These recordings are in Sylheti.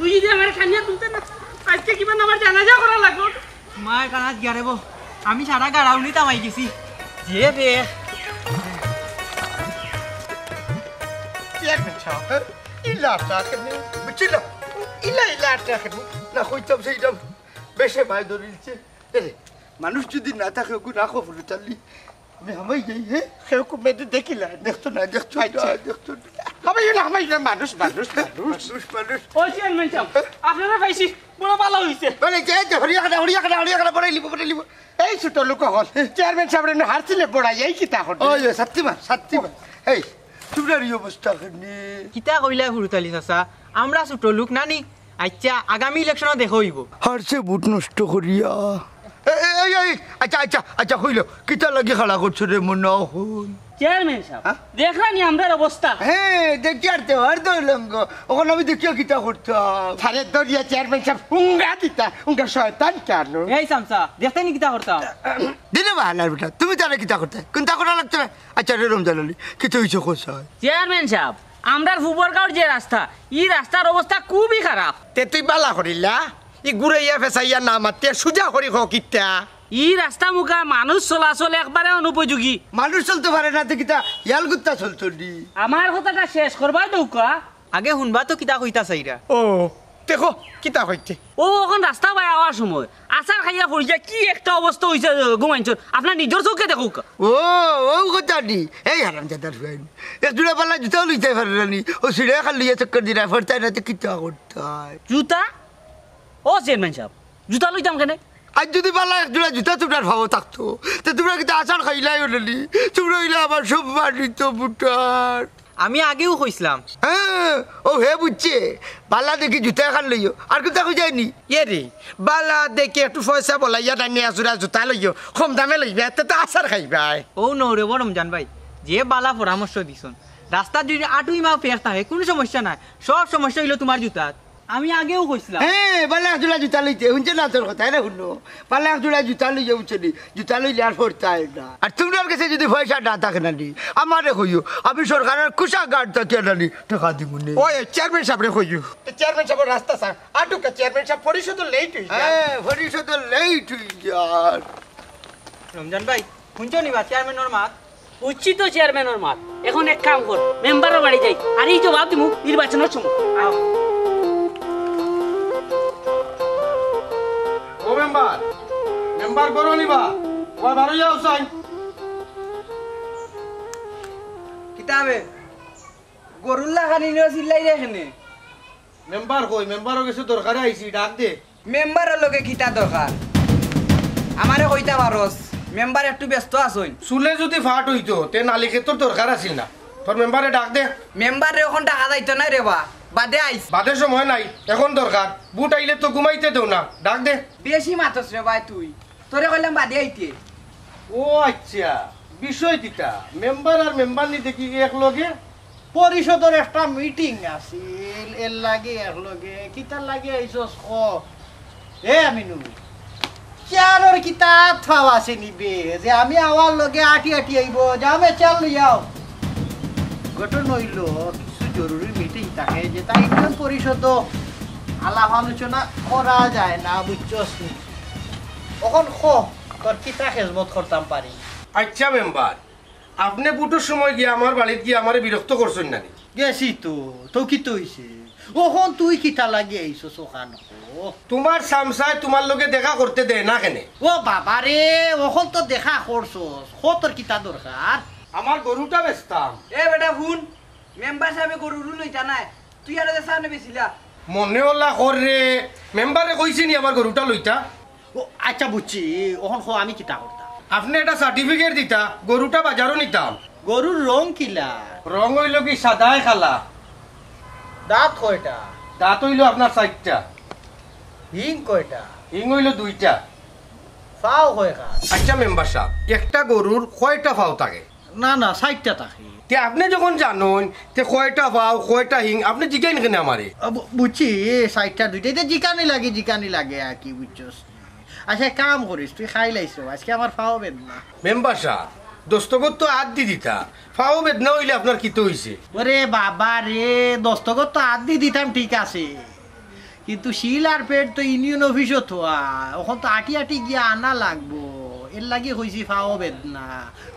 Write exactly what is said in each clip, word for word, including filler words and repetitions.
তুই যদি আমার খানিয়া তুলতে না, আজকে কিবা আমার জানাজা করা লাগবো। মায় কানাত গিয়া রে বো, আমি সারা গাড়াউনি তামাই গেছি। যে বে। চেয়ারম্যান সাব, ইলা আটা কেনে? বুঝছিল? ইলা, ইলা আটা কেনে? না, কইতাম সেইটা বেশে মায় ধরিলছে। এরে, মানুষ যদি না থাকে, ওগু না খবর তালি। আমি হামাই যাই, হে? কেউ কুমেদি দেখিলা? দেখতো না, দেখতো না, আচ্ছা। দেখতো না। হামাই না, হামাই না, মানুষ, মানুষ, মানুষ। মানুষ, মানুষ। ও চেয়ারম্যান সাব, আপনারে পাইছি, বড় ভালা অইছে। বলে, যে, যে, হরিয়া খানা, হরিয়া খানা, হরিয়া খানা, বড়াই লিব, বড়াই লিব। এই ছোট লোক হল, চেয়ারম্যান সাবরে না হারছিলে বড়াই, এই কিতা হল? ওই, ওই, সত্যি মা, সত্যি মা। এই, তোমরার এই অবস্থা কেনে? কিতা কইলা ফুরুতালি চাচা? আমরা ছোট লোক নানি? আচ্ছা, আগামী ইলেকশনও দেখা অইবো। হারছে ভোট নষ্ট করিয়া। এ, এ, এই, এই, আচ্ছা, আচ্ছা, আচ্ছা, কইলো, কিতা লাগি খাড়া করছো রে মনে অখন? চেয়ারম্যান সাব, হ্যাঁ? দেখরা নি আমরার অবস্থা? হ্যাঁ, দেখি আর তো, আর তো লঙ্গ। অখন আমি দেখিয়া কিতা করতাম? আরে দরিয়া চেয়ারম্যান সাব, উঙ্গা দিতা, উঙ্গা শয়তান কেন? এই চামচা, দেখতে নি কিতা করতাম? দিলে বাহানার বেটা, তুমি তারে কিতা করতে? কোনটা করা লাগতো না? আচ্ছা রে রমজান আলী, কিতা অইছে কও চাই? চেয়ারম্যান সাব, আমরার ফুবরগাঁওর যে রাস্তা, ই রাস্তার অবস্থা খুবই খারাপ। তে তুই বালা করিলা, ই ঘুরাইয়া ফেসাইয়া না মাতিয়া সুজা করি ক কিতা? ই রাস্তা মুখা মানুষ চলাচল একবারে অনুপযোগী। মানুষ চলতে পারে না, তে কিতা ইয়াল গুত্তা চলতো নি? আমার কথাটা শেষ করবা দৌকা। আগে হুনবা তো কিতা কইতা চাইরা। ও, দেখো, কিতা কইতে? ও, অখন রাস্তা বায় আওয়ার সময় আছাড় খাইয়া পড়িয়া কি একটা অবস্থা অইছে, ঘুমাইছন, আপনার নিজর চোখে দেখউক্কা। ও, ও কথা নি। এই হারামজাদার ফুয়াইন, এক জোড়া বালা জুতাও লইতায় পারে না নি। ও ছিঁড়া খান লইয়া চক্কর দিরা, ফরতায় না, তে কিতা করতায়? জুতা? ও চেয়ারম্যান সাব, জুতা লইতাম কেনে? আর যদি বালা এক জোড়া জুতা তোমরার পাও থাকতো, তে তোমরা কিতা আছাড় খাইলায় অইলে নি? তোমরা অইলা আমার সম্মানিত ভোটার। আমি আগেও কইছলাম। হ্যাঁ, ও হে বুঝছে, বালা দেখি জুতা এখান লইও, আর কিতা কই যায়নি? এ রে, বালা দেখি একটু পয়সা বলাইয়া ডাইনে আজুরা জুতা লইও, কম দামে লইবা, এতে তো আছাড় খাইবায়। ও নরে বো রমজান ভাই, যে বালা পরামর্শ দিছন, রাস্তাত যদি আটুই মাও ফের থাকে, কোনো সমস্যা নাই, সব সমস্যা অইলো তোমার জুতাত। আমি আগেও কইছলাম। হ্যাঁ, বালা এক জোড়া জুতা লইতে, হুনছো না তোর কথা, এরে হুনো। বালা এক জোড়া জুতা লইয়া উঠছে নি, জুতা লইলে আর ফরতায় না। আর তোমরার গেছে যদি পয়সা না থাকে না নি, আমারে কইও, আমি সরকারের কুষাগার থাকি না নি, টেকা দিমু নে। ওই চেয়ারম্যান সাবরে কইও। তে চেয়ারম্যান সাবর রাস্তা ছাড়, আটুকা চেয়ারম্যান সাব পরিষদর লেট অই যায়। হ্যাঁ, পরিষদর লেট অই যায়। রমজান ভাই, হুনছো নি বা চেয়ারম্যানর মাত? বুঝছি তো চেয়ারম্যানর মাত। এখন এক কাম কর, মেম্বারর বাড়ি যাই, আর এই জবাব দিমু নির্বাচনর সময়। আও। ও মেম্বার, মেম্বার ঘরো নি বা? ওবা বারো যাও চাই। কিতা বে? গরুর লাখান ইনো চিল্লাইরে কেনে? মেম্বার কই? মেম্বারর গেছে দরকারে আইছি, ডাক দে। মেম্বারর লগে কিতা দরকার? আমারে কইতা পারস, মেম্বার একটু ব্যস্ত আছইন। চুলে যদি ফাট অইতো, তে নালিকেতর দরকার আছিল না। তোর মেম্বারে ডাক দে। মেম্বাররে অখন ডাকা যাইতো নায় রে বা, বাদে আইস। বাদে সময় নাই, এখন দরকার। ভুট আইলে তো ঘুমাইতে দেও না, ডাক দে। বেশি মাতস রে ভাই তুই, তোরে কইলাম বাদে আইতে। ও আচ্ছা, বিষয় কিতা? মেম্বার আর মেম্বারনি দেখি এক লগে? পরিষদর একটা মিটিং আছিল, এর লাগি এক লগে। কিতার লাগি আইছস ক? এ আমিনু, চেয়ারর কিতা ফাও আছে নি বে? যে আমি আওয়ার লগে আটি আটি আইবো, যাও মে চেয়ার লই আও। ঘটনা অইলো, কিছু জরুরি মিটিং থাকে, যেটা ইউনিয়ন পরিষদো আলাপ আলোচনা করা যায় না, বুঝছস নি? অখন ক, তোর কিতা খেজমত করতাম পারি? আচ্ছা মেম্বার, আপনে ভুটর সময় গিয়া আমার বাড়িত গিয়া আমারে বিরক্ত করছইন না নি? গেছি তো, তো কিতা অইছে? অখন তুই কিতা লাগি আইছস অখান ক? তোমার চামচায় তোমার লগে দেখা করতে দেয় না কেনে? ও বাবা রে, অখন তো দেখা করছস, ক তোর কিতা দরকার? আমার গরুটা বেচতাম। এ বেটা হুন, মেম্বার সাবে গরু উরু লইতা নায়, তুই আরো যে সামনে বেচিলা। মনে অলা কর রে, মেম্বারে কইছে নি আমার গরুটা লইতা? ও আচ্ছা বুঝছি, অখন ক আমি কিতা করতাম? আপনে একটা সার্টিফিকেট দিতা, গরুটা বাজারো নিতাম। গরুর রং কিলা? রং অইলো কি সাদায় কালা। দাঁত কয়টা? দাঁত অইলো আপনার চাইরটা। হিং কয়টা? হিং অইলো দুইটা। ফাও কয়খান? আচ্ছা মেম্বার সাব, একটা গরুর কয়টা ফাও থাকে? না না, চাইরটা থাকে। তে আপনে যখন জানইন, তে কয়টা ফাও, কয়টা হিং, আপনে জিকাইন কেনে আমারে? আ, বু-, বুঝছি, চাইরটা দুইটা, ইতা জিকানি লাগে, জিকানি লাগে আর কি, বুঝছস? আচ্ছা, এক কাম করিস, তুই খাইলাইস রে, আজকে আমার ফাও বেদনা। মেম্বার সাব, দস্তখত তো আত দি দিতা, ফাও বেদনা অইলে আপনার কিতা অইছে? ওরে বাবা রে, দস্তখত তো আত দি দিতাম, ঠিক আছে, কিন্তু শিল আর পেট তো ইউনিয়ন অফিসো থোয়া, অখন তো আটি আটি গিয়া আনা লাগবো। এরলাগি কইছি ফাও বেদনা,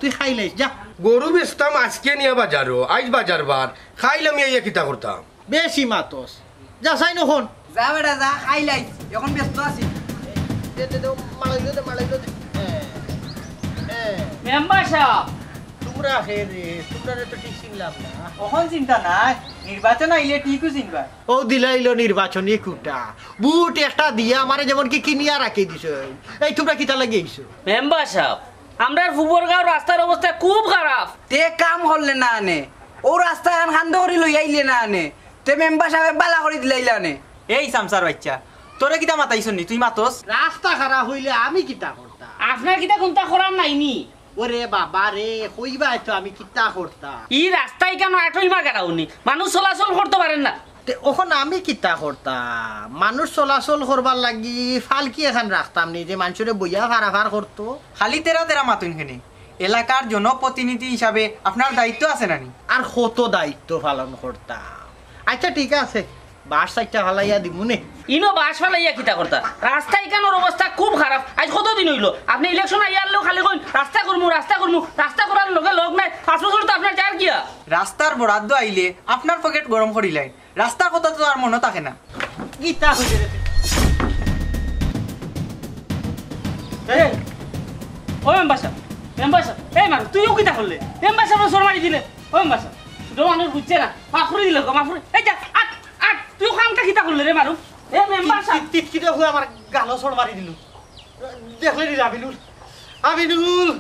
তুই খাইলাইস যা। গরু বেচতাম আইজকে নিয়া বাজারো, আইজ বাজার বার, খাইলাম ইয়া কিতা করতাম? বেশি মাতস, যা চাই নখন। যা বেটা যা, খাইলাইস, অখন ব্যস্ত আছি। দে, দে, দে, মালাইলো দে, মালাইলো দে। এ, এ। Member sub. তুমরা কে রে? তুমরারে তো ঠিক চিনলাম না। অখন চিন্তা নাই, নির্বাচন আইলে ঠিকউ চিনবা। অউ দিলাইলো নির্বাচনী কুটা। ভোট একটা দিয়া আমারে যেমন কি কিনিয়া রাখি দিছে। এই তুমরা কিতা লাগি আইছো? মেম্বার সাব, আমরার ফুবরগাঁওর রাস্তার অবস্থা খুব খারাপ। তে কাম করলে না আনে, অউ রাস্তা খান খান্দ করি লই আইলে না আনে, তে মেম্বার সাবে বালা করি দিলাইলা আনে। এই সামসার বাইচ্চা, তোরে কিতা মাতাইছনি? তুই মাতস? রাস্তা খারাপ অইলে আমি কিতা করতাম? আপনার কিতা কুন্তা করার নাইনি? ওরে বাবা রে, কইবায় তো আমি কিতা করতাম? ই রাস্তা ইখানো আটইমা গেরাউনি, মানুষ চলাচল করতো পারের না। তে অখন আমি কিতা করতাম? মানুষ চলাচল করবার লাগি ফালকি এখান রাখতাম নি যে মানষরে বইয়া ফারাফার করতো? খালি তেরা তেরা মাতইন কেনে? এলাকার জনপ্রতিনিধি হিসাবে আপনার দায়িত্ব আছে না নি? আর কত দায়িত্ব পালন করতাম? আচ্ছা ঠিক আছে, বাঁশ চাইরটা ফালাইয়া দিমুনে। ইনো বাঁশ ফালাইয়া কিতা করতা? রাস্তা ইখানোর অবস্থা খুব খারাপ। আইজ কতদিন অইলো? আপনে ইলেকশন আইয়ারলেউ খালি কইন, "রাস্তা করমু, রাস্তা করমু।" রাস্তা করার লগে লগ নাই। পাঁচ বছর তো আপনার যার গিয়া। রাস্তার বরাদ্দ আইলে আপনার পকেট গরম করিলাইন। রাস্তার কথা তো আর মনো থাকে না। কিতা কইরে রে? এই, ও মেম্বার সাব, মেম্বার সাব, এই মারুফ, তুইও কিতা করলে? মেম্বার সাবরে চড় মারি দিলে। ও মেম্বার সাব, ছোট মানুষ বুঝছে না। মাফ করি দিলে গো, মাফ করি। এই যা, আট, আট, তুইও কামটা কিতা করলে রে মারুফ? A member sub. তিত-, তিত-, তিতকিটা অইয়া আমার গালো চড় মারি দিল। দেখলে নি আমিনুল? আমিনুল!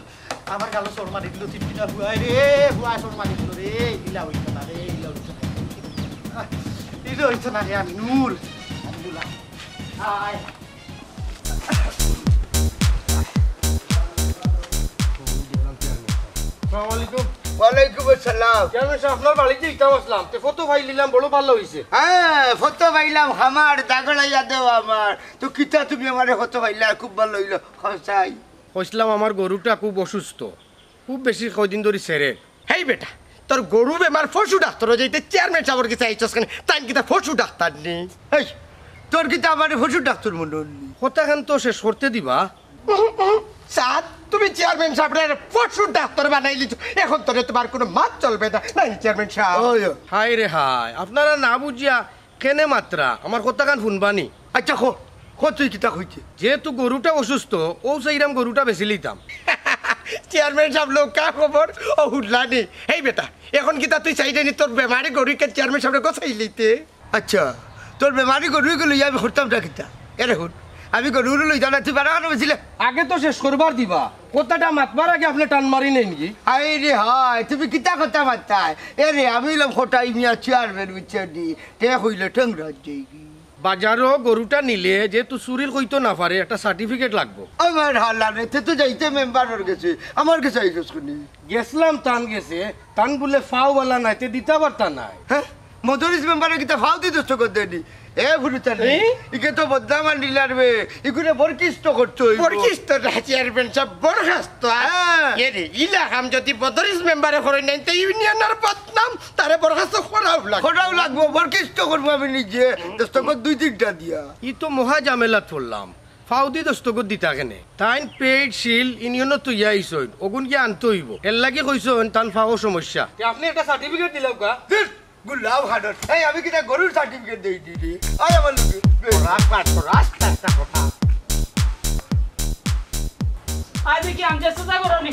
আমার গালো চড় মারি দিল, তিতকিটা হুয়ায় রে, হুয়ায় চড় মারি দিল রে। ইলা অইতো না রে, ইলা অইতো না। আহ, ইলা অইতো না রে আমিনুল। আমিনুল, আয়। আসসালামু আলাইকুম। ওয়ালাইকুম আসসালাম। চেয়ারম্যান সাব, আপনার বাড়িত যাইতাম আছলাম, তে ফটো পাইলিলাম, বড় ভালা অইছে। হ্যাঁ, ফটো পাইলাম, আমার দাগড়াইয়া দেও আমার। তো কিতা তুমি আমারে ফটো পাইলা, খুব ভালা অইলো। কও চাই। কইছলাম আমার গরুটা খুব অসুস্থ, খুব বেশি কয়দিন ধরি ছেড়ের। হেই বেটা, তোর গরু বেমার পশু ডাক্তারো যাইতে চেয়ারম্যান সাবর গেছে আইছস কেনে? তাইন কিতা পশু ডাক্তার নি? হেই, তোর কিতা আমারে পশু ডাক্তার মনো অর নি? কথাখান তো শেষ করতে দিবা। উহু, উহু, সাব, তুমি চেয়ারম্যান সাবরে পশু ডাক্তার বানাইলিছো, এখন তোরে তোমার কুনু মাত চলবে না। নাই চেয়ারম্যান সাব। ওই, ওই। হায় রে হায়, আপনারা না বুঝিয়া কেনে মাতরা, আমার কথাখান হুনবানি। আচ্ছা, কও, কও তুই কিতা কইতে? যেহেতু গরুটা অসুস্থ, অউ চাইরাম গরুটা বেচিলিতাম। চেয়ারম্যান সাব, লউক্কা খবর, অউ হুনলানি। হেই বেটা, এখন কিতা তুই চাইরে নি তোর বেমারি গরু ইখান চেয়ারম্যান সাবরে গছাইলিতে? আচ্ছা, তোর বেমারি গরু ইগু লইয়া আমি করতামটা কিতা? এরে হুন, আমি গরু লইতাম না, তুই বারো খানো বেচিলে। আগে তো শেষ করবার দিবা, কথাটা মাতবার আগে আপনে টান মারি নেইন গি। হায় রে হায়, তুমি কিতা কথা মাতরায়? এরে, আমি অইলাম কটাই মিয়া চেয়ারম্যান, বুঝছো নি? তে কইলে ঠেংরাত যাইগি। বাজারো গরুটা নিলে যেহেতু চুরির কইতো না পারে, একটা সার্টিফিকেট লাগবো। আমার হালারে, তে তো যাইতে মেম্বারর গেছে, আমার গেছে আইছস কেনে? গেছলাম তান গেছে, তান বুলে ফাও বালা নায়, তে দিতা পারতা নায়। হ্যাঁ? মদরিছ মেম্বারে কিতা ফাও দি দস্তখত দেয়নি? এ ফুরুতানি, এই? ইগে তো বদনাম আনিলার বে, ইগুরে বরখাস্ত করতে অইবো। বরখাস্ত না, চেয়ারম্যান সাব, বরখাস্ত। হ্যাঁ। এরে, ইলা কাম যদি মদরিছ মেম্বারে করইন নাইন, তে ইউনিয়নর বদনাম, তারে বরখাস্ত করাউ লাগবো। করাউ লাগবো, বরখাস্ত করমু আমি নিজে, দস্তখত দুই তিনটা দিয়া। ই তো মহা ঝামেলাত পড়লাম। ফাও দি দস্তখত দিতা কেনে? তাইন পেইড শিল ইউনিয়নো থইয়া আইছইন, অগুন গিয়া আনতে অইবো। এরলাগি কইছইন তান ফাও সমস্যা। তে আপনে একটা সার্টিফিকেট দিলাউক্কা। ধুর, গুলাম খানোর। এই, আমি কিতা গরুর সার্টিফিকেট দেই দি রে? আয় আমার লগে। রাখ, রাখ, রাখ, রাখ, রাখ, রাখ। আয় দেখি, আমজাদ চাচা ঘরো নি।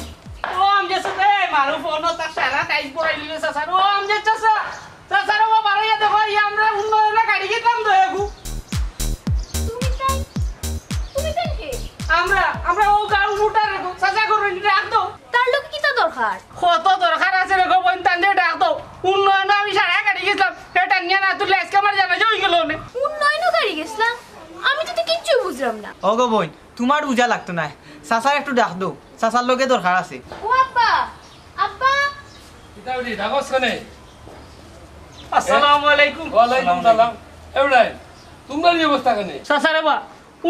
ও আমজাদ চাচা, এ, মারো ফোন, তার সারা টাইট পড়াই দিলে চাচা। ও আমজাদ চাচা। চাচা রে বাবা, বারইয়া দেখো, ই আমরা উন্নয়নে গাড়ি কিনতাম তো এগু। তুমি তাই, তুমি তাই কে? আমরা, আমরা অউ গাঁওর ভোটার এগু, চাচা করবেন, ডাক দাও। তার লগে কিতা দরকার? কত দরকার আছে রে গো বইন, তানরে ডাক দাও। উন্নয়নে আমি সারা গাড়ি গেছলাম, এটা নিয়া না তুললে আইজকে আমার জানাজা অইগেলো অনে। উন্নয়নও গাড়ি গেছলাম? আমি তো কিচ্ছু বুঝলাম না। ও গো বইন, তুমার বুঝা লাগতো নায়, চাচার একটু ডাক দেও, চাচার লগে দরকার আছে। ও আব্বা, আব্বা। কিতা অইছে, ডাকস কেনে? আসসালামু আলাইকুম। ওয়ালাইকুম সালাম। এ বেটাইন, তুমরার ই অবস্থা কেনে? চাচা রে বা,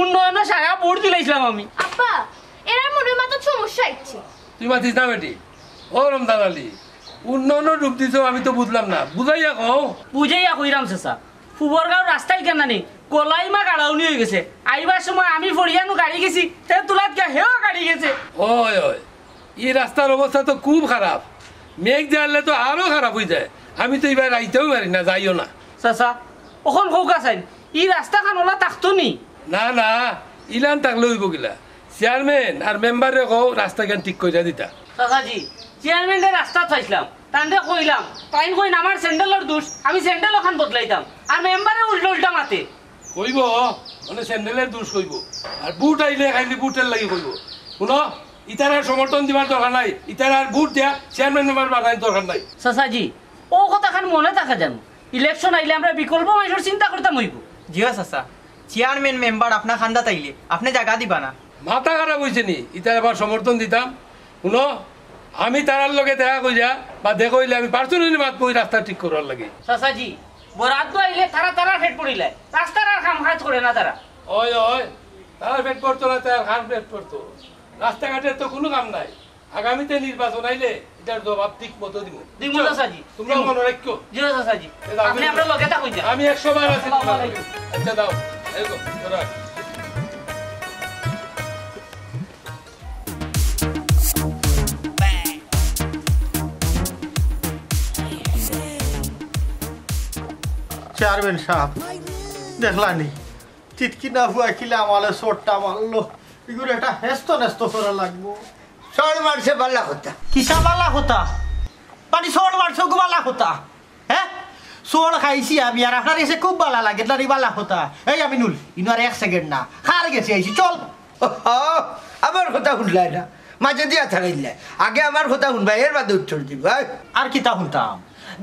উন্নয়নর সারা ভোট দিলাইছলাম আমি। আব্বা, এরার মনে অয় মাথাত সমস্যা আইছে। তুই মাতিস না বেটি। ও রমজান আলী, উন্নয়নর রূপ দিছো আমি তো বুঝলাম না, বুঝাইয়া কও। বুঝাইয়া কইরাম চাচা। পুবরগাঁওর রাস্তায় কেন নি, কলাইমা গাড়াউনি অই গেছে। আইবার সময় আমি ফড়িয়ানো গাড়ি গেছি, তে তুলাত গিয়া হেও গাড়ি গেছে। অয়, অয়, ই রাস্তার অবস্থা তো খুব খারাপ। মেঘ জানলে তো আরো খারাপ অই যায়। আমি তো ইবার আইতেও পারি না, যাইও না। চাচা, অখন কউক্কা চাইন, ই রাস্তাখান অলা থাকতো নি? না, না, ইলান থাকলে অইবো কিলা? চেয়ারম্যান আর মেম্বাররে কও রাস্তাখান ঠিক কইরা দিতা। চাচাজি, চেয়ারম্যানরে রাস্তাত পাইছলাম, তানরে কইলাম, তাইন কইন আমার স্যান্ডেলর দুষ, আমি স্যান্ডেল অখান বদলাইতাম। আর মেম্বারে উল্টা উল্টা মাতে। কইবো, মানে স্যান্ডেলর দুষ কইবো। আর ভুট আইলে খালি ভুটর লাগি কইবো। হুনো, ইতারার সমর্থন দিবার দরকার নাই, ইতারার ভুট দিয়া চেয়ারম্যান মেম্বার বানানির দরকার নাই। চাচাজি, অউ কথাখান মনো থাকে যেন, ইলেকশন আইলে আমরা বিকল্প মানষর চিন্তা করতাম অইবো। জি অয় চাচা, চেয়ারম্যান মেম্বার আপনার কান্দাত আইলে আপনে জাগা দিবা না। মাথা খারাপ অইছে নি? ইতারে আবার সমর্থন দিতাম? হুনো, আমি তারার লগে দেখা কইরা বা দেখা অইলে আমি পার্সোনালি মাতমু অউ রাস্তা ঠিক করার লাগি। চাচাজি, বরাদ্দ আইলে তারা তারার পেট পুরিলায়, রাস্তার আর কাম কাজ করে না তারা। অয়, অয়, তারার পেট ভরতো না, তারার কার পেট ভরতো? রাস্তাঘাটের তো কুনু কাম নাই। আগামীতে নির্বাচন আইলে ইটার জবাব ঠিক মতো দিমু। দিমু চাচাজি, তুমরা দিমু। মনো রাখিও। জি চাচাজি, এ দাও, আপনে আমরার লগে থাকইন যা। আমি একশো বার আছি। আসসালামু আলাইকুম। আচ্ছা, দাও। এই তো, ধরো। চেয়ারম্যান সাব, দেখলানি, তিতকি না হুয়া কিলা আমারে চড়টা মারলো। ইগুরে একটা হেস্ত নেস্ত করা লাগবো। চড় মারছে বালা কথা। কিসা বালা কথা? মানে চড় মারছে অগু বালা কথা? হে? চড় খাইছি আমি, আর আপনার গেছে খুব বালা লাগে, তার ই বালা কথা। এই আমিনুল, ইনো আর এক সেকেন্ড না, কার গেছে আইছি, চল। ওহ, আমার কথা হুনলায় না, মাঝে দিয়া থাকাইলায়। আগে আমার কথা হুনবায়, এর বাদে উত্তর দিবায়। আর কিতা হুনতাম?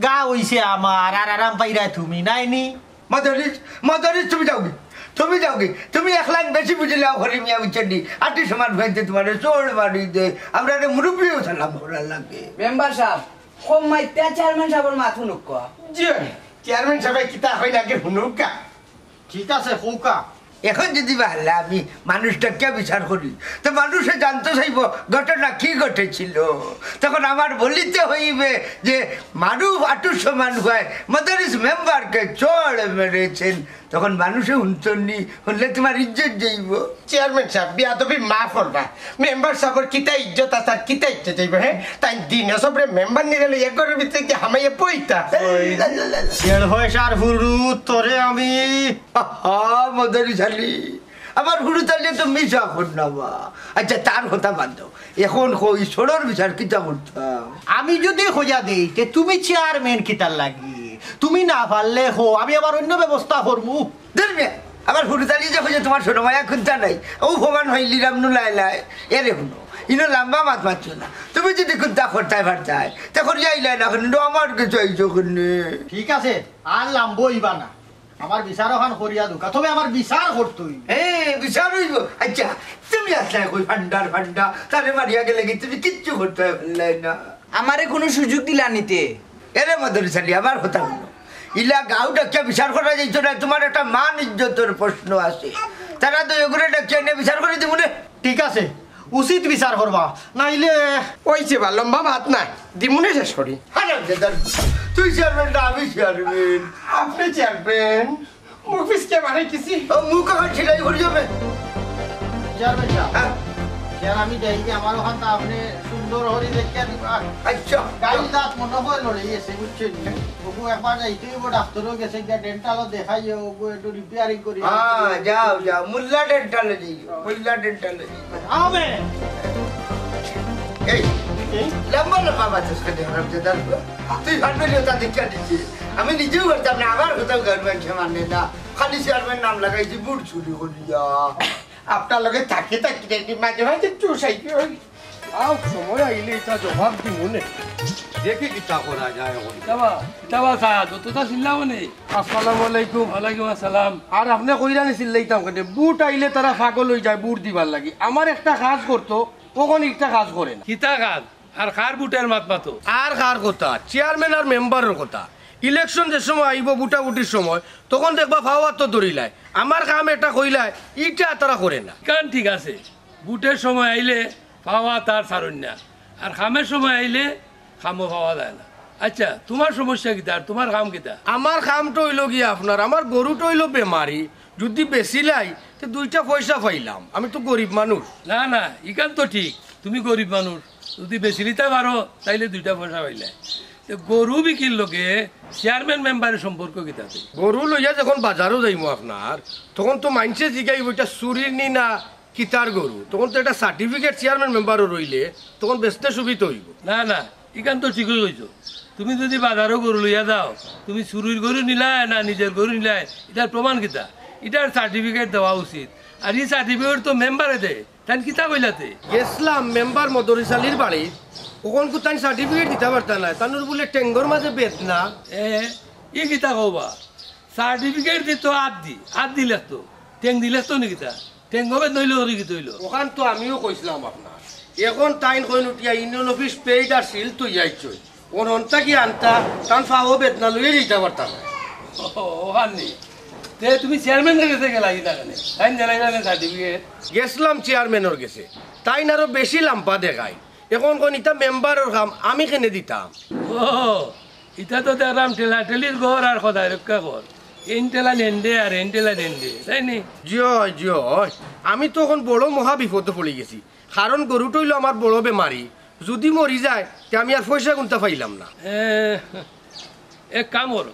গা অইছে আমার, আর আরাম পাইরায় তুমি, নায় নি? মদরিছ, মদরিছ, তুমি যাওগি, তুমি যাওগি, তুমি এক লাইন বেশি বুঝিলাও, হরি মিয়া বুঝছইন নি? আটি সমান ভাইতে তুমারে চড় মারি দে, আমরারে মুরব্বিও সালাম করার লাগে। মেম্বার সাব, কম মাইতে চেয়ারম্যান সাবর মাত হুনুক্কা। জি, চেয়ারম্যান সাবে কিতা কইন আগে হুনুক্কা। ঠিক আছে, কউক্কা। এখন যদি বাহারলা আমি মানুষ ডাকিয়া বিচার করি, তো মানুষে জানতে চাইবো ঘটনা কি ঘটেছিল। তখন আমার বলিতে হইবে যে মারুফ আটুর সমান হুয়ায় মদরিছ মেম্বারকে চড় মেরেছেন। তখন মানুষে হুনতন নি, হুনলে তুমার ইজ্জত যাইবো। চেয়ারম্যান সাব, বেয়াদবি মাফ করবা। মেম্বার সাবর কিতা ইজ্জত আছে আর কিতা ইজ্জত যাইবো, হে? তাইন দিনে সবরে মেম্বার নিরে লই এক ঘরর ভিতরে গিয়া হামাইয়া বইতা। ওই। লা, লা, লা, লা। দেড় পয়সার হুরু, তোরে আমি। আহা, মদরিছ আলী। আমার হুরু তাইলে তো মিছা কর না বা। আচ্ছা, তার কথা বাদ দেও। এখন কও, ই চড়র বিচার কিতা করতাম? আমি যদি কইয়া দেই, তে তুমি চেয়ারম্যান কিতার লাগি? তুমি না পারলে কও, আমি আবার অইন্য ব্যবস্থা করমু। ধুর মিয়া, আমার হুরু তাইলে যে কইছে তুমার ছোট মায়া কুন্তা নাই, অউ ফমান হইলিরাম নু লাই লাই। এরে হুনো, ইনো লাম্বা মাত মাতিও না। তুমি যদি কুন্তা করতায় পারতায়, তে করিয়া আইলায় না কেনে, আমার গেছে আইছো কেনে? ঠিক আছে, আর লাম্বা অইবা না। আমার বিচার অখান করিয়া দেউক্কা, তবে আমার বিচার করতে অইবো। হে, বিচার অইবো। আচ্ছা, তুমি আছলায় কই ফান্ডার ফান্ডা, তারে মারিয়া গেলেগি তুমি কিচ্ছু করতায় পারলায় না। আমারে কুনু সুযোগ দিলা নি তে? এরে মদরিছ আলী, আমার কথা হুনো। ইলা গাউ ডাকিয়া বিচার করা যাইতো না, তুমার একটা মান ইজ্জতর প্রশ্ন আছে। তারা তো এগুরে ডাকিয়া আনিয়া বিচার করি দিমু নে। ঠিক আছে, উচিত বিচার করবা, নাইলে অইছে বা, লম্বা মাত নাই, দিমুনে শেষ করি। হারামজাদার, তুই চেয়ারম্যান না আমি চেয়ারম্যান? আপনে চেয়ারম্যান, মুখ ফিসকে বাড়াই কিছি। ও, মুখ এখন ছিলাই করি যাবে। চেয়ারম্যান সাব, হ্যাঁ। চেয়ার আমি দেই যে আমার অখানতা আপনে সুন্দর করি দেখিয়া দিবা। আচ্ছা। গাইল দাঁত মনে হয় লড়ে গেছে, বুঝছেন? ওগু একবার যাইতে অইবো, ডাক্তারও গেছে, গিয়া ডেন্টালও দেখাইও, ওগু একটু রিপেয়ারিং করি। হ্যাঁ, যাও, যাও, মোল্লা ডেন্টালে যাইও, মোল্লা ডেন্টালে যাইও। আবে! এই, এই? লম্বা লম্বা মাতিস কেনে, হারামজাদার পুয়া? তুই ফান্ডারিও তা দেখিয়া দিছি। আমি নিজেও করতাম না, আমার কোথাও গান মানছে মানে না। খালি চেয়ারম্যান নাম লাগাইছি, ভুট চুরি করিয়া। আপনার লগে থাকি থাকি দেখি মাঝে মাঝে চুষ আইতে হয়। আও, সময় আইলে ইতা জবাব দিমু নে। দেখি কিতা করা যায় অখন। কিতাবা, কিতাবা চা, যতটা চিল্লাও নে। আসসালামু আলাইকুম। ওয়ালাইকুম আসসালাম। আর আপনে কইরা নি চিল্লাইতাম কেনে? ভুট আইলে তারা পাগল অই যায় ভুট দিবার লাগি। আমার একটা কাজ করতো, অখন একটা কাজ করে না। কিতা কাজ? আর কার ভুটর মাত মাতো? আর কার কথা? চেয়ারম্যান আর মেম্বারর কথা। ইলেকশন যে সময় আইবো, ভুটাভুটির সময়, তখন দেখবা পাও আতো ধরিলায়। আমার কাম এটা কইলায়, ইটা তারা করে না। ইখান ঠিক আছে, ভুটর সময় আইলে পাও আত আর ছাড়ইন না, আর কামর সময় আইলে কামও পাওয়া যায় না। আচ্ছা, তুমার সমস্যা কিতা আর তুমার কাম কিতা? আমার কামটা অইলো গিয়া আপনার, আমার গরুটা অইলো বেমারি, যুদি বেচিলাই তে দুইটা পয়সা পাইলাম, আমি তো গরিব মানুষ। না না, ইখান তো ঠিক, তুমি গরিব মানুষ, যুদি বেচিলিতা পারো তাইলে দুইটা পয়সা পাইলায়। তে গরু বিকির লগে চেয়ারম্যান মেম্বারের সম্পর্ক কিতা তে? গরু লইয়া যখন বাজারো যাইমু আপনার, তখন তো মাইনষে জিগাইবো ইটা চুরির নি না কিতার গরু, তখন তো একটা সার্টিফিকেট চেয়ারম্যান মেম্বারর অইলে তখন বেচতে সুবিধা অইবো। না না, ইখান তো ঠিকই কইছো। তুমি যুদি বাজারো গরু লইয়া যাও, তুমি চুরির গরু নিলায় না নিজর গরু নিলায়, ইটার প্রমাণ কিতা? ইটার সার্টিফিকেট দেওয়া উচিত। আর ই সার্টিফিকেট তো মেম্বারে দেয়, তাইন কিতা কইলা তে? গেছলাম মেম্বার মদরিছ আলীর বাড়িত, অখন কু তাইন সার্টিফিকেট দিতা পারতা নায়, তানুর বুলে টেঙ্গর মাঝে বেদনা। এ, ই কিতা কও বা? সার্টিফিকেট দিত আত দি, আত দি লেখতো, টেং দি লেখতো নি কিতা? টেং হবে নইলে ওরে কিতা অইলো? অখান তো আমিও কইছলাম আপনার। অখন তাইন কইন উঠিয়া ইউনিয়ন অফিস পেইড আর সিল থইয়া আইছইন। অন অন্তা কি আনতা, তান ফাও বেদনা লইয়া যাইতা পারতা না। ও, অখান নি। তে তুমি চেয়ারম্যানর গেছে গেলায় না কেনে? তাইন দিলাইলা না সার্টিফিকেট? গেছলাম চেয়ারম্যানর গেছে। তাইন আরো বেশি লাম্বা দেখাইন। অখন কইন ইতা মেম্বারর কাম, আমি কেনে দিতাম? ও, ইতা তো দেখরাম ঠেলাঠেলির ঘর আর খোদায় রক্ষা ঘর। এইন ঠেলাইন এনডে আর এইন ঠেলাইন এনডে, তাই নি? জি অয়, জি অয়। আমি তো অখন বড় মহা বিপদো পড়ি গেছি। কারণ গরুটা অইলো আমার বড় বেমারি। যুদি মরি যায়, তে আমি আর পয়সা গুনতা পাইলাম না। এ, এক কাম করো,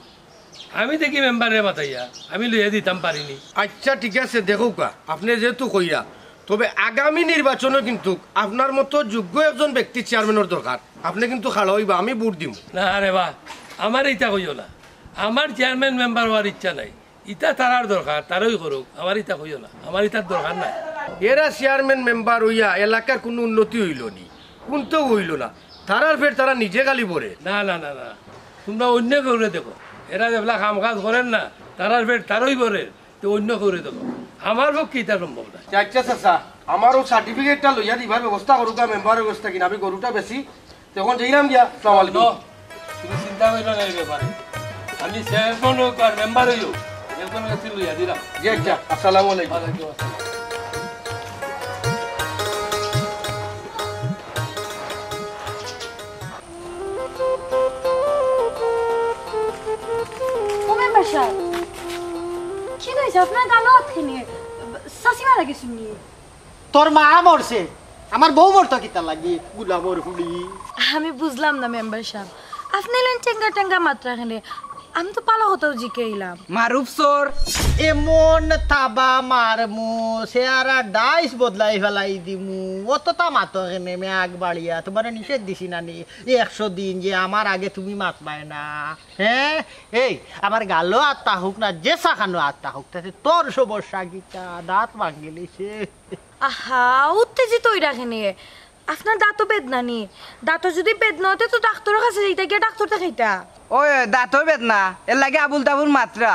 আমি দেখি মেম্বাররে মাতাইয়া, আমি লইয়া দিতাম পারি নি। আচ্ছা, ঠিক আছে, দেখউক্কা, আপনে যেহেতু কইরা, তবে আগামী নির্বাচনো কিন্তুক আপনার মতো যোগ্য একজন ব্যক্তি চেয়ারম্যানর দরকার। আপনে কিন্তুক খাড়া অইবা, আমি ভোট দিমু। না রে বা, আমারে ইতা কইও না, আমার চেয়ারম্যান মেম্বার অওয়ার ইচ্ছা নাই। ইতা তারার দরকার, তারাউ করউক, আমারে ইতা কইও না, আমার ইতার দরকার নাই। এরা চেয়ারম্যান মেম্বার অইয়া এলাকার কুনু উন্নতি অইলো নি, কুন্তাউ অইলো না। তারার পেট তারা নিজে খালি ভরে। না, না, না, না, তুমরা অইন্য কেউরে দেখো, এরা যেবলা কাম কাজ করের না, তারার পেট তারাউ ভরের, তে অইন্য কেউরে দেখো, আমার পক্ষে ইতা সম্ভব নায়। আচ্ছা চাচা, আমার অউ সার্টিফিকেটটা লইয়া দিবার ব্যবস্থা করউক্কা মেম্বারর গেছ থাকি, আমি গরুটা বেচি, তে অখন যাইরাম গিয়া, আসসালামু আলাইকুম। না, তুমি চিন্তা করিও না এই ব্যাপারে। আমি চেয়ারম্যান অউক আর মেম্বার অইউক, একজনর গেছে লইয়া দিরাম। জি আচ্ছা, আসসালামু আলাইকুম। ওয়ালাইকুম আসসালাম। ও মেম্বার সাব, কিতা অইছে? আপনার গালো আত কেনে? চাচি মারা গেছইন নি? তোর মা মরছে, আমার বউ মরতো কিতার লাগি? গুলামর ফুড়ি। আমি বুঝলাম না মেম্বার সাব, আপনে ইলান টেঙ্গা টেঙ্গা মাতরা কেনে? আমি তো ভালা কথাউ জিকাইলাম। মারুফ চোর, এমন থাবা মারমু, চেহারা ডাইস বদলাই ফালাই দিমু। অততা মাতো কেনে মে আগ বাড়িয়া? তুমারে নিষেধ দিছি না নি একশো দিন যে আমার আগে তুমি মাতবায় না? হে, এই, আমার গালো আত থাকুক না, যেখানো আত থাকুক, তাতে তোর সমস্যা কিতা? দাঁত ভাঙ্গিলিছে। আহা, উত্তেজিত অইরা কেনে? আপনার দাঁতো বেদনা নি? দাঁতো যুদি বেদনা অইতো তো ডাক্তরর কাছে যাইতা, গিয়া ডাক্তর দেখাইতা। ওই, ওই, দাঁতো বেদনা, এরলাগি আবুল তাবুল মাতরা।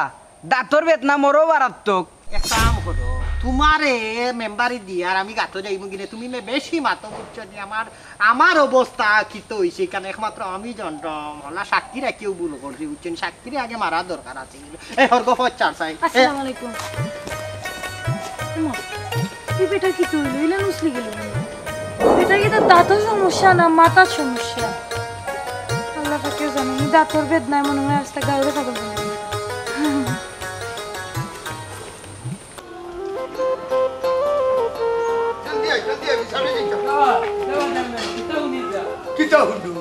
দাঁতর বেদনা মরো মারাত্মক। এক কাম করো, তুমারে মেম্বারি দিয়ার আমি গাতো যাইমু গিনে, তুমি মে বেশি মাতো বুঝছো নি। আমার, আমার অবস্থা কিতা অইছে ইখান একমাত্র আমি জানতাম। অলা সাক্ষী রাখিও ভুল করছি, বুঝছো নি? সাক্ষীরে আগে মারা দরকার আছে। এ, হরগো ফচ্চার চাই। এ। আসসালামু আলাইকুম। ওমা, এই বেটা কিতা অইলো? ইলান উছলি গেল কেনে? বেটা কিতা দাঁতর সমস্যা না মাথার সমস্যা? আল্লাহ পাকে জানে, এই দাঁতর বেদনায় মনে হয় আস্তা গাউরে ছাগল বানাই। জলদি আয়, জলদি আয়, বিচারে যাই। কিতা হুনু?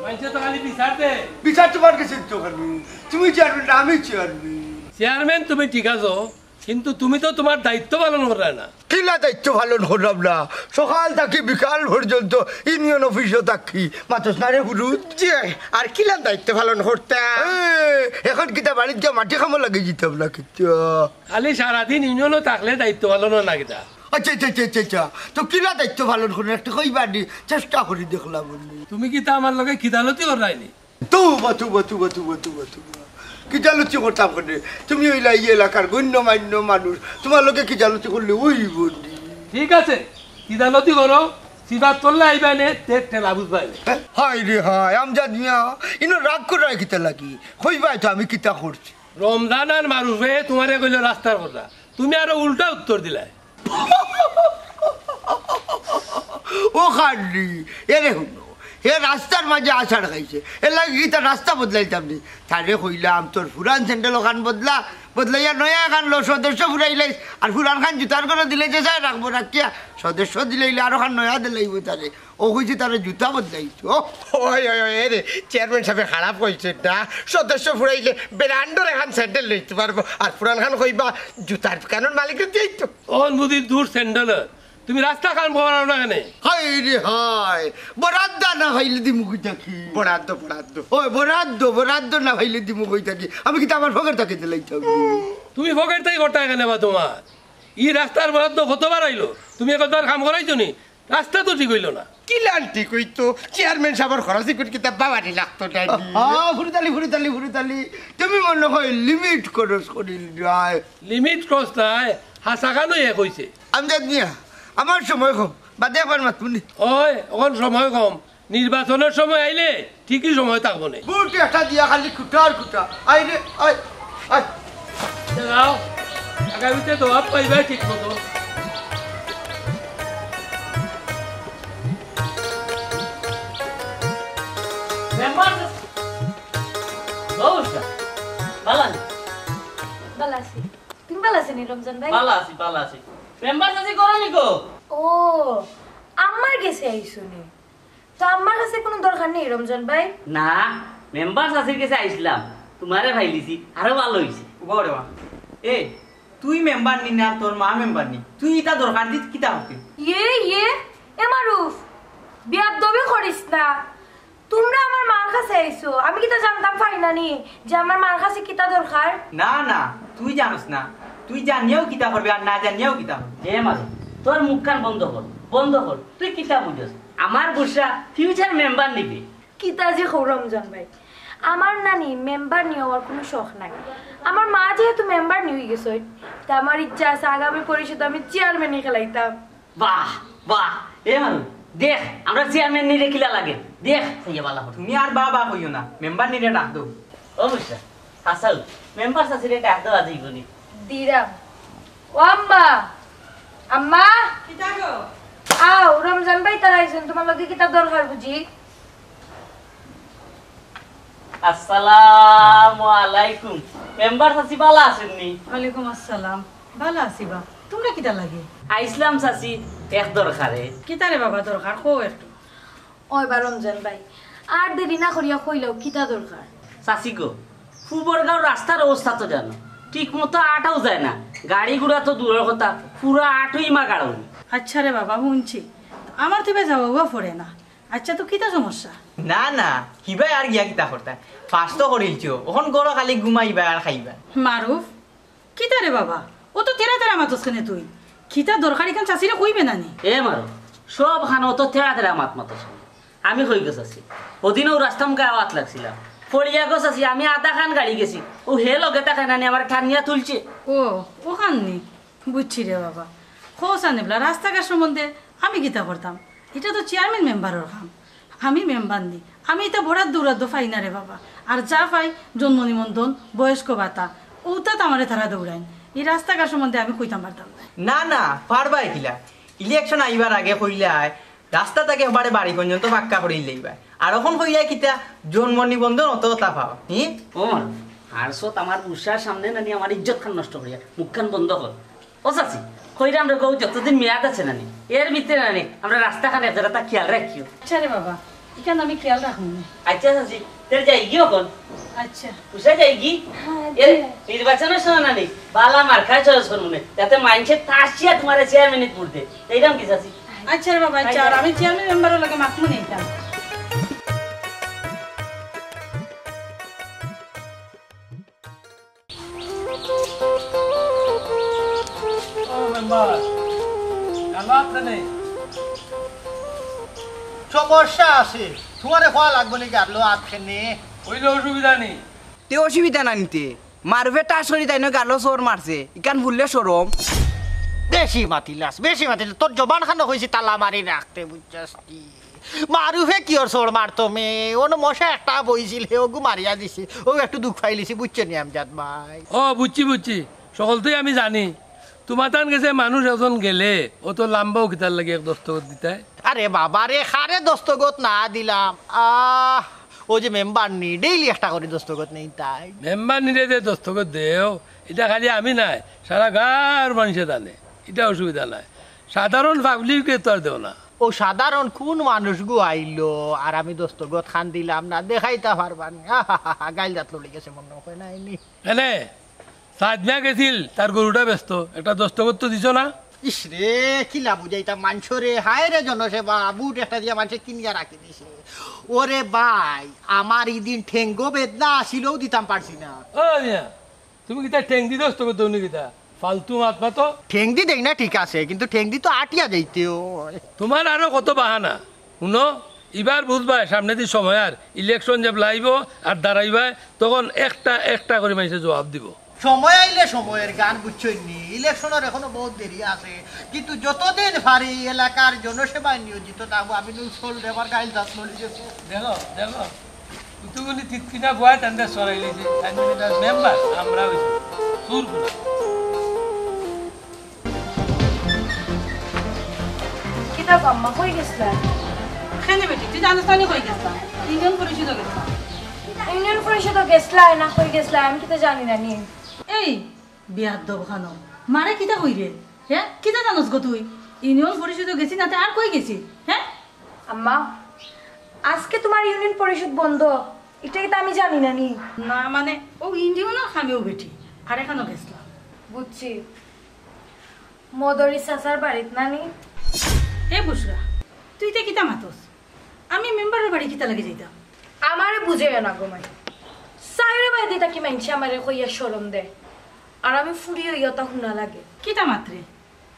মানষে তো খালি বিচার দে। বিচার তুমার গেছে তো খালি। তুমি চেয়ারম্যান না আমি চেয়ারম্যান? চেয়ারম্যান তুমি ঠিক আছো, কিন্তু তুমি তো তুমার দায়িত্ব পালন কররায় না। কিলা দায়িত্ব পালন কররাম না? সকাল থাকি বিকাল পর্যন্ত ইউনিয়ন অফিসো থাকি। মাতস না রে হুরুত? জি, আর কিলা দায়িত্ব পালন করতাম? এ, এখন কিতা বাড়িত গিয়া মাটি কামো লাগি যিতাম না কিতা? খালি সারাদিন ইউনিয়নো থাকলে দায়িত্ব পালন অয় না কিতা? আচ্ছা, আচ্ছা, আচ্ছা, আচ্ছা, আচ্ছা। তো কিলা দায়িত্ব পালন কররায় একটু কইবা নি? চেষ্টা করি দেখলাম নি। তুমি কিতা আমার লগে কিদালতি কররায় নি? তুবা, তুবা, তুবা, তুবা, তুবা, তুবা। কিদালতি করতাম কেনে? তুমি অইলা ই এলাকার গণ্যমান্য মানুষ, তুমার লগে কিদালতি করলে অইবো নি? ঠিক আছে, কিদালতি করো, সিফাত করলে আইবায় নে, তে ঠেলা বুঝবায় নে। হায় রে হায়, আমজাদ মিয়া, ইনো রাগ কররায় কিতা লাগি? কইবায় তো আমি কিতা করছি। রমজান আর মারুফে তুমারে কইলো রাস্তার কথা, তুমি আরো উল্টা উত্তর দিলায়। ও খান্ডি, এরে হুনো, হে রাস্তার মাঝে আছাড় খাইছে, এর লাগি কিতা রাস্তা বদলাইতাম নি? তারে কইলাম, "তোর পুরান স্যান্ডেল ওখান বদলা, বদলাইয়া নয়া এখান লো, সদস্য ফুরাইলাইস, আর পুরান খান জুতার ঘরো দিলে যে যায় রাখবো, রাখিয়া সদস্য দিলাইলে আর ওখান নয়া দিলাইবো তারে।" ও কইছে তারে জুতা বদলাইতো। ওই, ওই, ওই, এ রে, চেয়ারম্যান সাহেবে খারাপ কইছে না, সদস্য ফুরাইলে ব্র্যান্ডর এখান স্যান্ডেল লইতে পারবো, আর পুরান খান কইবা জুতার দোকানর মালিকরে দিয়াই তো। অন বুঝি দূর স্যান্ডেল, তুমি রাস্তা খান বড়াও না কেনে? হায় রে হায়, বরাদ্দ না পাইলে দিমু কই থাকি? বরাদ্দ, বরাদ্দ। ওই বরাদ্দ, বরাদ্দ না পাইলে দিমু কই থাকি? আমি কিতা আমার পকেট থাকি দিলাইতাম? তুমি পকেট থাকি করতা কেনে বা তোমার? ই রাস্তার বরাদ্দ কতবার আইলো? তুমি একবার কাম করাইছো নি? রাস্তা তো ঠিক অইলো না। কিলান ঠিক অইতো? চেয়ারম্যান সাহেবর খরচি কোটি কিতা বাবারি লাগতো না নি? আ, ফুরুতালি, ফুরুতালি, ফুরুতালি। তুমি মনে হয় লিমিট খরচ করিল যায়। লিমিট খরচ নাই, হাছা খানো এক অইছে। আমজাদ মিয়া, আমার সময় কম, বাদে আবার মাতমুনি। ওই, অখন সময় কম। নির্বাচনর সময় আইলে ঠিকই সময় থাকবো নে। ভোট একটা দিয়া খালি খুটা আর খুটা। আয় রে, আয়, আয়। দাঁড়াও, আগামীতে জবাব পাইবায় ঠিক মতো। মেম্বার, ও উস্তাদ, ভালা নি? ভালা আছি। তুমি ভালা আছো নি রমজান ভাই? ভালা আছি, ভালা আছি। মেম্বার চাচি ঘরো নি গো? ও, আম্মার গেছে আইছো নি? তো আম্মার গেছে কোনো দরকার নেই রমজান ভাই? না, মেম্বার চাচির গেছে আইছলাম, তুমারে পাইলিছি, আরো ভালা অইছে। উবা রে বা। এ, তুই মেম্বার নি না, তোর মা মেম্বার নি? তুই ইতা দরকার দিত কিতা হতে? ইয়ে, ইয়ে, এ মারুফ, বিয়াদবি করিস না। তুমরা আমার মার কাছে আইছো, আমি কিতা জানতাম পারি না নি যে আমার মার কাছে কিতা দরকার? না, না, তুই জানোস না। তুই জানিয়াও কিতা করবে আর না জানিয়াও কিতা করবে? এ মারুফ, তোর মুখখান বন্ধ কর, বন্ধ কর। তুই কিতা বুঝস? আমার বুঝরা ফিউচার মেম্বার নিবে। কিতা যে কও রমজান ভাই, আমার নানি মেম্বার নি অওয়ার কোনো শখ নাই। আমার মা যেহেতু মেম্বার নি অইগেছইন, তে আমার ইচ্ছা আছে আগামী পরিষদে আমি চেয়ারম্যানি খেলাইতাম। বাহ, বাহ, এ মানু, দেখ, আমরা চেয়ারম্যান নিরে কিলা লাগে, দেখ, চাইয়া বালা হতো। তুমি আর বা বা কইও না, মেম্বার নিরে ডাক দেও। ও বুঝরা, হাসাও, মেম্বার চাচিরে ডাক দেও আজি ইবনি। দিরাম। ও আম্মা, আম্মা। কিতা গো? আও, রমজান ভাই তারা আইছইন, তুমার লগে কিতা দরকার বুঝি? আসসালামু আলাইকুম। মেম্বার চাচি বালা আছইন নি? ওয়ালাইকুম আসসালাম। বালা আছি বা। তুমরা কিতা লাগে? আইছলাম চাচি, এক দরকারে। কিতা রে বাবা দরকার? কও একটু। ওই বা রমজান ভাই, আর দেরি না করিয়া কইলাও, কিতা দরকার? চাচি গো, ফুবরগাঁওর রাস্তার অবস্থা তো জানো, ঠিক মতো আটাও যায় না, গাড়ি ঘোড়া তো দূরর কথা, পুরা আটুই মা গাড়ন। আচ্ছা রে বাবা, হুনছি, আমার তো ইবা যাওয়া পড়ে না। আচ্ছা, তো কিতা সমস্যা? না, না, হিবায় আর গিয়া কিতা করতা? পাস তো করিলছো, অখন ঘরো খালি ঘুমাইবা আর খাইবা। মারুফ, কিতা রে বাবা, অত তেরা তেরা মাতস কেনে তুই? কিতা দরকার ইখান চাচিরে কইবে না নি? এ মারুফ, সব খানো অত তেরা তেরা মাত মাতস কেনে? আমি কই গো চাচি, অদিনও রাস্তা মুখে আওয়াত লাগছিলাম, পড়িয়া গো চাচি, আমি আধা খান গাড়ি গেছি, অউ হে লগে থাকে না নি, আমারে টানিয়া তুলছে। ও, অখান নি? বুঝছি রে বাবা। কও চাইন ইবলা, রাস্তাঘাট সম্বন্ধে আমি কিতা করতাম? ইটা তো চেয়ারম্যান মেম্বারর কাম। আমি মেম্বার নি, আমি ইতা বরাদ্দ উরাদ্দ পাই না রে বাবা। আর যা পাই জন্ম নিবন্ধন, বয়স্ক ভাতা, অউতাত আমারে তারা দৌড়াইন। ই রাস্তাঘাট সম্বন্ধে আমি কইতাম পারতাম না। না, না, পারবায় কিলা? ইলেকশন আইবার আগে কইলায় রাস্তা থাকি একবারে বাড়ি পর্যন্ত পাক্কা করিলাইবায়। আর অখন কইলায় কিতা জন্ম নিবন্ধন অত কথা পাও, হি? ও মা, আর সত আমার উষার সামনে নানি আমার ইজ্জত খান নষ্ট করিয়া মুখ খান বন্ধ কর। ও চাচি, কইরাম রে গো, যতদিন মেয়াদ আছে নানি, এর ভিতরে নানি আমরা রাস্তা খান এক জাগাত খেয়াল রাখিও। আচ্ছা রে বাবা, ইখান আমি খেয়াল রাখমু নে। আচ্ছা চাচি, তে যাইগি অখন? আচ্ছা। উষা যাইগি? হ্যাঁ, এর জি। নির্বাচনর সময় নানি, বালা মার্কা চয়েস করমু নে, যাতে মাইনষে তাসিয়া তুমারে চেয়ারম্যানিত ভোট দে। এইরাম কি চাচি? আচ্ছা রে বাবা, আচ্ছা, আর আমি চেয়ারম্যান মেম্বারর লগে মাতমু নে ইখান। ও মেম্বার, গালো আত কেনে? সমস্যা আছে, তুমারে কওয়া লাগবো নি গালো আত কেনে? অইলে অসুবিধা নি। তে অসুবিধা না নি তে, মারুফে টাস করি তাইন গালো চড় মারছে, ইখান বুললে শরম। বেশি মাতিলাস, বেশি মাতিলাস, তোর জবান খানো কইছি তালা মারি রাখতে, বুঝছস নি? মারুফে কিওর চড় মারতো মে? অনো মশা একটা বইছিল, হে অগু মারিয়া দিছে। অউ একটু দুখ পাইলিছি, বুঝছো নি আমজাদ ভাই? ও, বুঝছি, বুঝছি। হকলতাউ আমি জানি। তুমার তান গেছে মানুষ একজন গেলে, অত লাম্বাও কিতার লাগি এক দস্তখত দিতায়? আরে বাবা রে, কারে দস্তখত না দিলাম? আহ, অউ যে মেম্বার নি, ডেইলি একটা করি দস্তখত নেইন তাইন। মেম্বার নিরে যে দস্তখত দেও, ইটা খালি আমি নায়, সারা গাঁওর মানষে জানে, ইটা অসুবিধা নাই। সাধারণ পাবলিকে তো আর দেও না। অউ সাধারণ কুন মানুষগু আইলো, আর আমি দস্তখত খান দিলাম না, দেখাইতা পারবা নি? গাইল দাঁত লড়ি গেছে মনো অয় নায়নি। এনে সাইদ মিয়া গেছিল, তার গরুটা বেচতো, একটা দস্তখত তো দিছো না? ইস রে, কিলা বুঝাইতাম মানষরে, হায় রে জনসেবা, বুট একটা দিয়া মানষে কিনিয়া রাখি দিছে। ওরে ভাই, আমার ইদিন ঠেঙ্গো বেদনা আসিলেও দিতাম পারছি না। ও মিয়া, তুমি কিতা ঠেং দি দস্তখত দেও নি কিতা? ফালতু মাত মাতো। ঠেং দি দেই না ঠিক আছে, কিন্তু ঠেং দি তো আটিয়া যাইতে অয়। তোমার আরো কত বাহানা। হুনো, ইবার বুঝবায় সামনেদি সময় আর ইলেকশন যে লাইবো আর দাঁড়াইবায়, তখন একটা একটা করি মানষে জবাব দিবো। সময় আইলে সময়ের গান, বুঝছইন নি? ইলেকশনর এখনো বউত দেরি আছে, কিন্তু যতদিন পারি এলাকার জনসেবায় নিয়োজিত থাকবো। আমি নুন সল দেবার গাইল দাঁত লড়ি গেছে। দেখো, দেখো, কুতুগুলি তিতকিনা বয় তান্দা সরাই লইছে, তাই মানে তার মেম্বার, আমরা অইছি চুর গুলা। কিতা গো আম্মা, কই গেছলা? কেনে বেটি, তুই জানোস না নি কই গেছলাম? ইউনিয়ন পরিষদো গেছলাম। ইউনিয়ন পরিষদো গেছলা না কই গেছলা, আমি কিতা জানি না নি। এই বেয়াদ্দব খানো, মারে কিতা কইরে? হে, কিতা জানোস গো তুই? ইউনিয়ন পরিষদো গেছি না, তে আর কই গেছি? হে? আম্মা, আজকে তোমার ইউনিয়ন পরিষদ বন্ধ, ইটা কিতা আমি জানি না নি? না মানে, অউ ইউনিয়নর কামেউ বেটি, আর এখানো গেছলাম। বুঝছি, মদরি চাচার বাড়িত না নি? এ বুশরা, তুই তে কিতা মাতস? আমি মেম্বারর বাড়ি কিতা লাগি যাইতাম? আমারে বুঝাইও না গো মাই। চাইরোবায়দি থাকি মাইনষে আমারে কইয়া শরম দেয়, আর আমি ফুরি অইয়া অতা হুনা লাগে। কিতা মাতরে?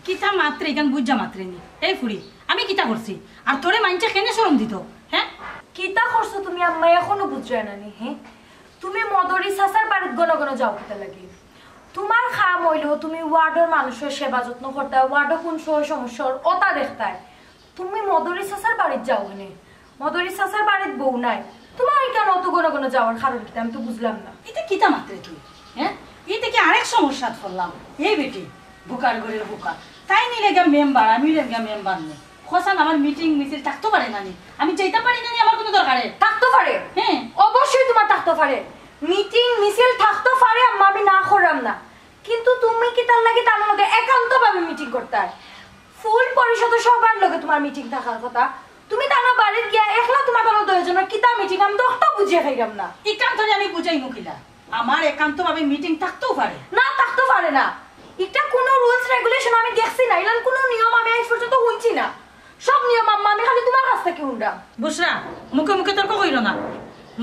কিতা মাতরে? ইখান বুঝা মাতরে নি। এই ফুরি, আমি কিতা করছি? আর তোরে মাইনষে কেনে শরম দিতো? হে? কিতা করছো তুমি আম্মা, এখনো বুঝরায় না নি? হে, তুমি মদরি চাচার বাড়িত ঘন ঘন যাও কিতা লাগি? তোমার কাম অইলো তুমি ওয়ার্ডর মানষর সেবা যত্ন করতায়, ওয়ার্ডো কুন সময় সমস্যা অর অতা দেখতায়। তুমি মদরি চাচার বাড়িত যাও কেনে? মদরি চাচার বাড়িত বউ নাই, তোমার ইখান অত ঘন ঘন যাওয়ার কারণ কিতা? আমি তো বুঝলাম না। ইতা কিতা মাতরে তুই? হে, ইতা কি আরেক সমস্যাত পড়লাম? এই বেটি, বুকার ঘরের বুকা, তাইন অইলা গিয়া মেম্বার, আমি অইলাম গিয়া মেম্বার নি। কছাইন আমার মিটিং মিছিল থাকতো পারে না নি? আমি যাইতাম পারি না নি আমার কুনু দরকারে? থাকতো পারে। হে। অবশ্যই তোমার থাকতো পারে। মিটিং মিছিল থাকতো পারে আম্মা, আমি না করলাম না। কিন্তু তুমি কিতার লাগি তান লগে একান্তভাবে মিটিং করতায়? ফুল পরিষদর সবার লগে তোমার মিটিং থাকার কথা। তুমি তান বাড়িত গিয়া একলা তোমার তান দুইজনর কিতা মিটিং, আমি তো অখটা বুঝিয়া পাইরাম না। ইখান তোরে আমি বুঝাইমু কিলা? আমার একান্তভাবে মিটিং থাকতেও পারে। না, থাকতো পারে না। ইটা কুনু রুলস রেগুলেশন আমি দেখছি না, ইলান কুনু নিয়ম আমি আইজ পর্যন্ত হুনছি না। সব নিয়ম আম্মা আমি খালি তোমার কাছ থাকি হুনরাম। বুশরা, মুখে মুখে তর্ক কইরো না।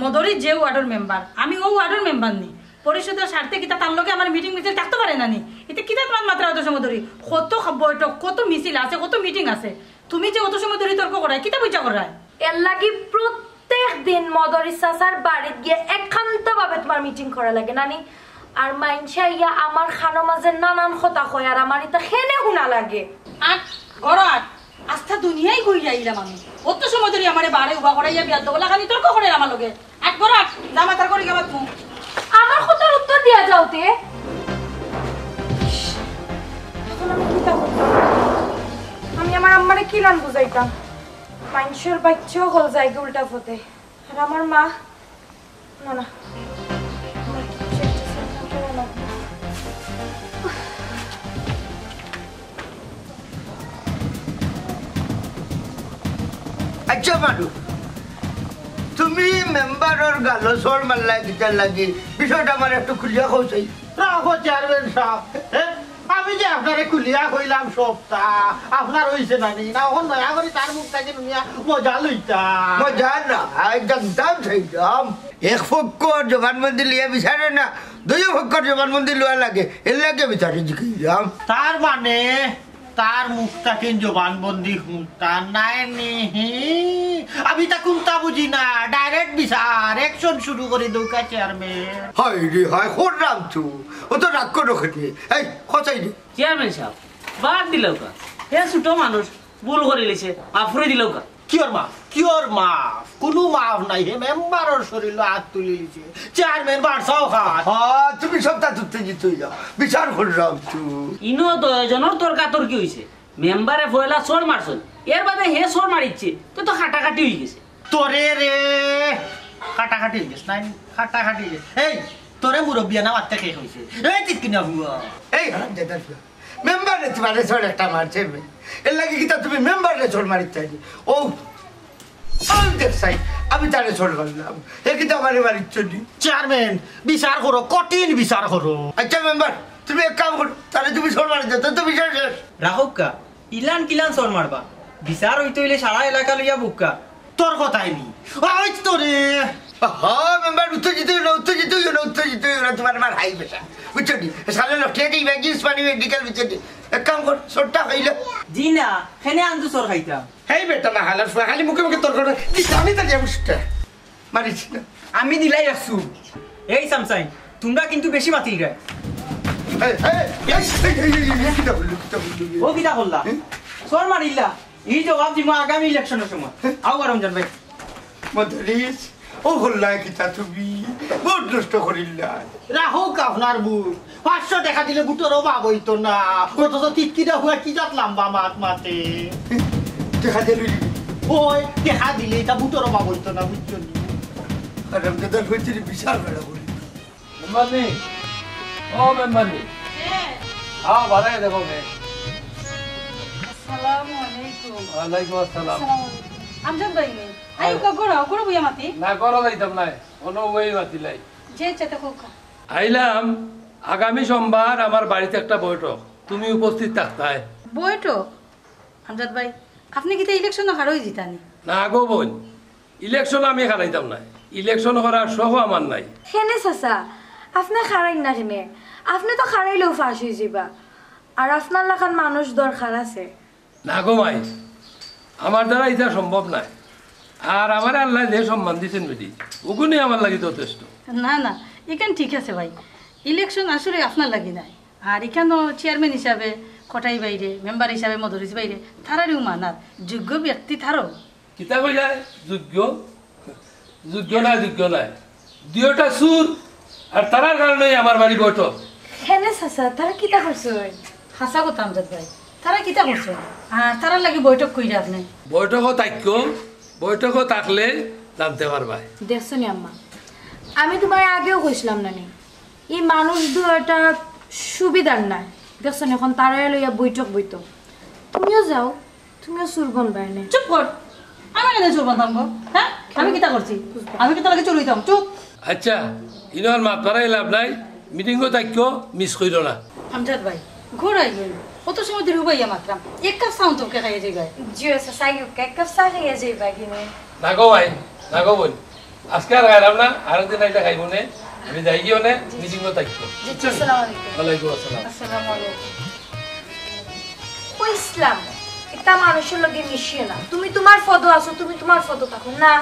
মদরি যে ওয়ার্ডর মেম্বার, আমি অউ ওয়ার্ডর মেম্বার নি। পরিষদর স্বার্থে কিতা তান লগে আমার মিটিং মিছিল থাকতো পারে না নি? ইতা কিতা তোমার মাতরায় অত সময় ধরি? কত খ-, বৈঠক, কত মিছিল আছে, কত মিটিং আছে। তুমি যে অত সময় ধরি তর্ক করায়, কিতা বুঝা করায়? এর লাগি প্রত্যেক দিন মদরি চাচার বাড়িত গিয়া একান্তভাবে তোমার মিটিং করা লাগে না নি? আর মাইনষে আইয়া আমার কানর মাঝে নানান কথা কয়, আর আমার ইতা কেনে হুনা লাগে। আট, ঘরো আট। আস্তা দুনিয়াই ঘুরিয়া আইলাম আমি। অত সময় ধরি আমারে বারে উবা করাইয়া বেয়াদ্দব লাখান তর্ক করের আমার লগে। আট ঘরো আট, যা মাতার করি গেবা তুই। আমার কথার উত্তর দিয়া যাও তে। এখন আমি কিতা করতাম? আমি আমার আম্মারে কিলান বুঝাইতাম? মাইনষর বাইচ্চা অকল যায়গি উল্টা পথে। আর আমার মা, না, না, আমার কিচ্ছু একটা চিন্তা করা লাগবো। আচ্ছা মানু, তুমি মেম্বারর গালো চড় মারলায় কিতার লাগি? বিষয়টা আমারে একটু খুলিয়া কও চাই। রাখো চেয়ারম্যান সাব, হে? আমি যে আপনারে খুলিয়া কইলাম সবটা, আপনার অইছে না নি? না, অখন নয়া করি তার মুখ থাকি হুনিয়া মজা লইতা। মজা না, আই জানতাম চাইলাম। এক পক্ষর জবানবন্দি লইয়া বিচারে না, দুইও পক্ষর জবানবন্দি লওয়া লাগে, এর লাগি বিচারে জিকাইলাম। তার মানে তার মুখ থাকি জবানবন্দি হুনতা নায় নি? আমি তা কুনতা বুঝি না, ডাইরেক্ট বিচার, অ্যাকশন শুরু করি দেউক্কা চেয়ারম্যান। হায় রে হায়, কররাম তো, অত রাগ করো কেনে? এই, কও চাই রে। চেয়ারম্যান সাব, বাদ দিলাউক্কা। হে ছোট মানুষ, ভুল করিলিছে, মাফ করি দিলাউক্কা। কিওর মাফ? কিওর মাফ? কুনু মাফ নাই। হে মেম্বারর শরীলো আত তুলিলিছে। চেয়ারম্যান বাড়ছাও খান। হ্যাঁ, তুমি সবটা উত্তেজিত অইয়া যাও। বিচার কররাম তো। ইনো দুইজনর তর্কাতর্কি অইছে। মেম্বারে পয়লা চড় মারছইন, এর বাদে হে চড় মারিছে, তে তো কাটাকাটি অইগেছে। তোরে রে, কাটাকাটি অইগেছে, নাই? কাটাকাটি অইগেছে। এই, তোরে মুরব্বিয়ানা মাততে কে কইছে? এই, ঠিক কিনা হুয়া? এই হারামজাদার ফুয়া, মেম্বারে তুমারে চড় একটা মারছে বে। এর লাগি কিতা তুমি মেম্বারে চড় মারিতায় নি? ও, আমি দেখছি, আমি তারে চড় মারলাম। হে কিতা আমারে মারিচ্ছে নি? চেয়ারম্যান, বিচার করো, কঠিন বিচার করো। আচ্ছা মেম্বার, তুমি এক কাম করো, তারে তুমি চড় মারিতায়, তো বিচার শেষ। রাখউক্কা, ইলান কিলান চড় মারবা? বিচার অইতে অইলে সারা এলাকা লইয়া বউক্কা। তোর কথাই নি। ওই তো রে। হা, মেম্বার, উত্তেজিত অইও না, উত্তেজিত অইও না, উত্তেজিত অইও না, তুমার আমার হাই প্রেশার। বুঝছো নি? সামনে লটকে দিই, ইমার্জেন্সি পানি মেডিকেল, বুঝছো নি? এক কাম কর, চড়টা খাইলে। জি না, কেনে আনছস চড় খাইতাম? হেই বেটা না হালার ফুয়া, খালি মুখে মুখে তর্ক করে। কি জানি তার বুঝতে। মারিস না। আমি দিলাই একশো। এই সামসাইন, তুমরা কিন্তু বেশি মাতিরায়। এই, এই, এই, কিতা বললি, কিতা বললি? ও কিতা করলা? হুম? চড় মারিলা। ই জবাব দিমু আগামী ইলেকশনর সময়। আও, রমজান ভাই। মদরিস, ও হল্লায় কিতা তুমি? ভোট নষ্ট করিলা। রাখউক আপনার ভোট। পাঁচশো টেকা দিলে ভোটর অভাব অইতো না। অথচ টিটকিটা হুয়া কি জাত লাম্বা মাত মাতে। টেকা দিলে? ওই, টেকা দিলে ইটা ভোটর অভাব অইতো না, বুঝছো নি? আর রমজান হইতে বিশাল বেড়া করি। মেম্বারনি, ও মেম্বারনি। কে? আও, বারাইয়া দেখো কে। আসসালামু আলাইকুম। ওয়ালাইকুম আসসালাম। আসসালামু আলাইকুম। আমজাদ ভাই নি? আই, আয়। ক-, ঘরো, ঘরো বইয়া মাতি। না, ঘরো যাইতাম নায়। অনো বইয়া মাতিলাই। যে ইচ্ছা তে কউক্কা। আইলাম, আগামী সোমবার আমার বাড়িত একটা বৈঠক। তুমি উপস্থিত থাকতায়। বৈঠক? আমজাদ ভাই, আপনে কিতা ইলেকশনো খাড়া অইযিতা নি? না গো বইন, ইলেকশনো আমি খাড়াইতাম নায়। ইলেকশন করার শখও আমার নাই। কেনে চাচা, আপনে খাড়াইন না কেনে? আপনে তো খাড়াইলেও ফাঁস অইযিবা। আর আপনার লাখান মানুষ দরকার আছে। না গো মাই, আমার দ্বারা ইটা সম্ভব নায়। আর আমারে আল্লায় যে সম্মান দিছইন বেটি, অগুনউ আমার লাগি যথেষ্ট। না, না, ইখান ঠিক আছে ভাই। ইলেকশন আসলে আপনার লাগি নায়। আর ইখানো চেয়ারম্যান হিসাবে কটাই ভাইরে, মেম্বার হিসাবে মদরিস ভাইরে, তারারেউ মানার যোগ্য ব্যক্তি তারাও। কিতা কইলায়? যোগ্য? যোগ্য নায়, যোগ্য নায়। দুইওটা চুর, আর তারার কারণেউ আমার বাড়ি বৈঠক। কেনে চাচা, তারা কিতা করছইন? হাছা কথা আমজাদ ভাই, তারা কিতা করছইন? আর তারার লাগি বৈঠক কইরা আপনে? বৈঠকো থাকো, বৈঠকো থাকলে জানতে পারবায়। দেখছো নি আম্মা, আমি তুমারে আগেও কইছলাম না নি, ই মানুষ দুইওটা সুবিধার নায়। দেখছো নি, অখন তারারে লইয়া বৈঠক বইতো। তুমিও যাও, তুমিও চুর বনবায় নে। চুপ কর। আমি কেনে চুর বনতাম গো? হ্যাঁ? আমি কিতা করছি? আমি কিতা লাগি চুর অইতাম? চুপ। আচ্ছা, ইনো আর মাত বাড়াই লাভ নাই। মিটিংও থাকো, মিস করিও না। আমজাদ ভাই, ঘরো আইগেন। অত সময় ধরি হুবাইয়া মাতরাম। এক কাপ চা অন্তপক্ষে খাইয়া যাইবায়। জি, আচ্ছা, চা কি এক কাপ চা খাইয়া যাইবা কিনে? না গো ভাই, না গো বইন। আজকে আর খাইরাম না, আরেকদিন আইলে খাইমু নে। আমি যাইগি অনে, মিটিংও থাকো। জি, জি, আসসালামু আলাইকুম। ওয়ালাইকুম আসসালাম। আসসালামু আলাইকুম। কইছলাম, ইতা মানুষর লগে মিশিও না। তুমি তুমার পদো আছো, তুমি তুমার পদো থাকো। না,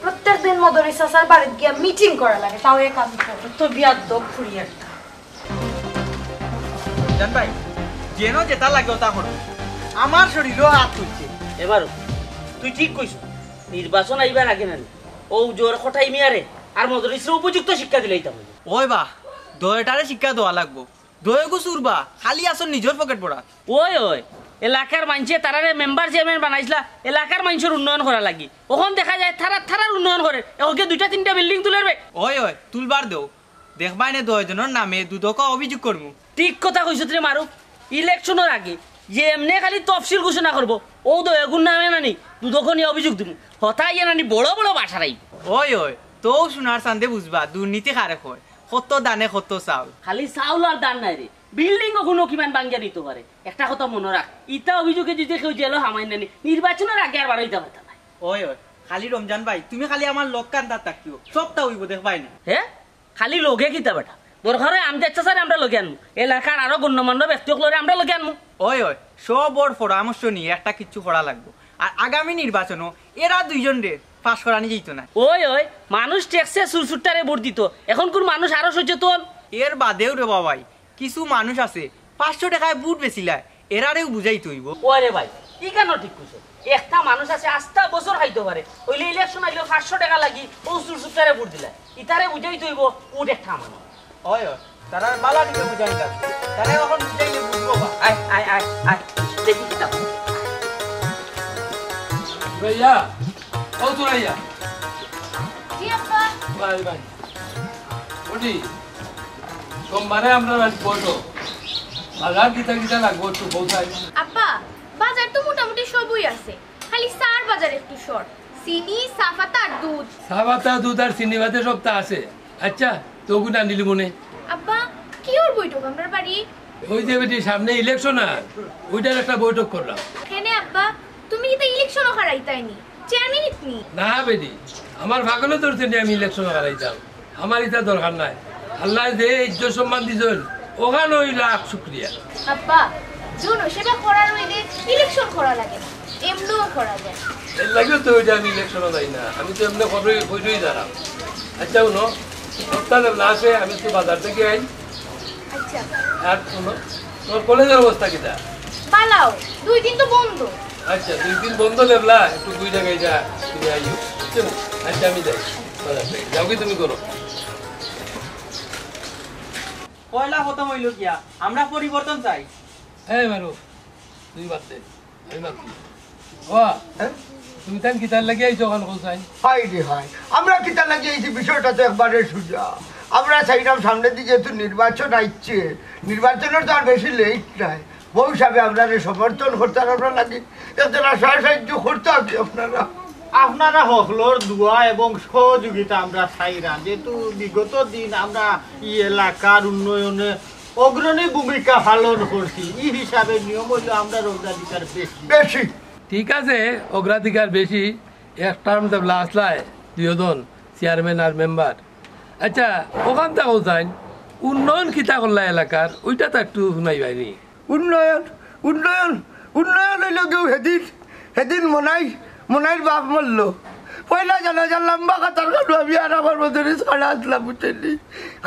প্রত্যেক দিন মদরিস চাচার বাড়িত গিয়া মিটিং করা লাগে, তাও এক কাম করো। তো বিয়াদব ফুড়ি একটা। জান ভাই, যেন যেটা লাগে ওটা করো। আমার শরীরও হাত তুলছে। এবারও তুই ঠিক কইছ, নির্বাচন আইবার আগে না নি, ও জোর কটাই মিয়ারে আর মদরিসরে উপযুক্ত শিক্ষা দিলাইতাম। ওই বা, দয়টারে শিক্ষা দেওয়া লাগবো। দয়গু চুরবা, খালি আছইন নিজর পকেট ভরা। ওই, ওই, এলাকার মাইনষে তারারে মেম্বার চেয়ারম্যান বানাইছলা, এলাকার মাইনষর উন্নয়ন করার লাগি। অখন দেখা যায় তারা, তারার উন্নয়ন করের। এগু দুইটা তিনটা বিল্ডিং তুলের বে। ওই, ওই, তুলবার দেও। দেখবায় নে দশজনর নামে দুদকো অভিযোগ করমু। ঠিক কথা কইছত রে মারুফ। ইলেকশনর আগে যে এমনে খালি তফসিল ঘোষণা করবো, অউ দয়গুর নামে নানি দুদকো নিয়া অভিযোগ দিমু। হতা ইয়া নানি বড় বড় বাসারাই। ওই, ওই, তউ সোনার চান্দে বুঝবা, দুর্নীতি কারে কয়। কত ধানে কত চাউল। খালি চাউল আর ধান নায় রে, বিল্ডিং অগুনও কিমান ভাঙ্গিয়া নিতো পারে। একটা কথা মনো রাখ, ইতা অভিযোগে যুদি কেউ জেলো হামাইন নানি, নির্বাচনর আগে আর বারইতা পারতা নায়। ওই, ওই, খালি রমজান ভাই, তুমি খালি আমার লগ কান্দাত থাকিও, সবটা অইবো, দেখবায় নে। হে? খালি লগে কিতা বেটা? দরকার অয় আমজাদ চাচারে আমরা লগে আনমু, এলাকার আরো গণ্যমান্য ব্যক্তি অকলরে আমরা লগে আনমু। ওই, ওই, সবর পরামর্শ নিয়া একটা কিচ্ছু করা লাগবো। আর আগামী নির্বাচনো এরা দুইজনরে পাশ করানি যাইতো নায়। ওই, ওই, মানুষ টেকছে চুর চুরটারে ভোট দিতো, অখনকুর মানুষ আরো সচেতন। এর বাদেও রে বাবাই, কিছু মানুষ আছে পাঁচশো টেকায় ভোট বেচিলায়, এরারেও বুঝাইতে অইবো। ওরে ভাই, ইখানও ঠিক কইছো। একটা মানুষ আছে আস্তা বছর খাইতো পারে, অইলে ইলেকশন আইলে পাঁচশো টেকা লাগি অউ চুর চুরটারে ভোট দিলায়। ইতারে বুঝাইতে অইবো ভোট একটা মানুষ। ওই, ওই, তারার বালা দিকে বুঝাইতাম। তারে অখন বুঝাইলে বুঝবো বা। আয়, আয়, আয়, আয়। দেখি কিতা। সুরাইয়া, ও সুরাইয়া। জি আব্বা। ভাই, ভাই। ওটি, সোমবারে আমরা বাড়ি পড়ো। বাজার কিতা কিতা লাগবো একটু বলতাই। আব্বা, বাজার তো মোটামুটি সবই আছে, খালি চার বাজার একটু শর্ট। চিনি, চা পাতা আর দুধ। চা পাতা, দুধ আর চিনি বাদে সব তা আছে। আচ্ছা, তো ওগুলো আনিলি মনে। আব্বা, কি ওর বৈঠক আমরার বাড়ি? ওই যে বেটি সামনে ইলেকশন আর ওইটার একটা বৈঠক করলাম। কেনে আব্বা, তুমি কিতা ইলেকশনও হারাইতায়নি? চেয়ারম্যান ইতনি? না বেটি, আমার পাগলে ধরছে নি আমি ইলেকশন হারাইতাম। আমার ইতা দরকার নাই। আল্লায় যে ইজ্জত সম্মান দিছইন, ওখান ওই লাখ শুক্রিয়া। আব্বা, জনসেবা করার অইলে ইলেকশন করা লাগে না, এমনেও করা যায়। এর লাগিও তো ওইটা আমি ইলেকশনও যাই না, আমি তো এমনে কইরই, কইরই দাঁড়াম। আচ্ছা, হুনো, সপ্তাহ না আছে, আমি একটু বাজার থাকি আই। আচ্ছা। আর হুনো, তোমার কলেজের অবস্থা কিতা? বালাও, দুই দিন তো বন্ধ। আচ্ছা, দুই দিন বন্ধ দেখলা, একটু দুই জায়গায় যা, তুমি আইও, বুঝছো নি? আচ্ছা, আমি যাই বাজার থাকি। যাও কি তুমি করো? পয়লা প্রথম অইল গিয়া, আমরা পরিবর্তন চাই। এই মারু, তুই বাদ দে। এই বাদ দে। ওয়া, হ্যাঁ? তুমি তান কিতার লাগি আইছো ওখান কোথায়? হায় রে হায়, আমরা কিতার লাগি আইছি, বিষয়টা তো একবারে সুজা। আমরা চাইলাম সামনে দিকে তো নির্বাচন আইছে, নির্বাচনের তো আর বেশি লেট নাই। বউ সাবে আমরারে সমর্থন করতার, আমরা লাগি একজনা সহায় সাহায্য করতা কি আপনারা? আপনারা হকলর দোয়া এবং সহযোগিতা আমরা চাইরাম, যেহেতু বিগত দিন আমরা ই এলাকার উন্নয়নে অগ্রণী ভূমিকা পালন করছি, ই হিসাবে নিয়ম অইল আমরার অগ্রাধিকার বেশি। বেশি। ঠিক আছে, অগ্রাধিকার বেশি। এক টার্ম দেবলা আসলায় দুইজন চেয়ারম্যান আর মেম্বার। আচ্ছা, ওখান থাকো যাইন, উন্নয়ন কিতা করলা এলাকার, ওইটা তো একটু শুনাইবায়নি। উন্নয়ন, উন্নয়ন, উন্নয়ন অইল গিয়া হেদিন, হেদিন মনাই, মনাইর বাপ মরল। পয়লা জানাজার লম্বা কাতার কাটু আমি আর আমার মধ্যে ছাড়া আসলাম, বুঝছেন নি?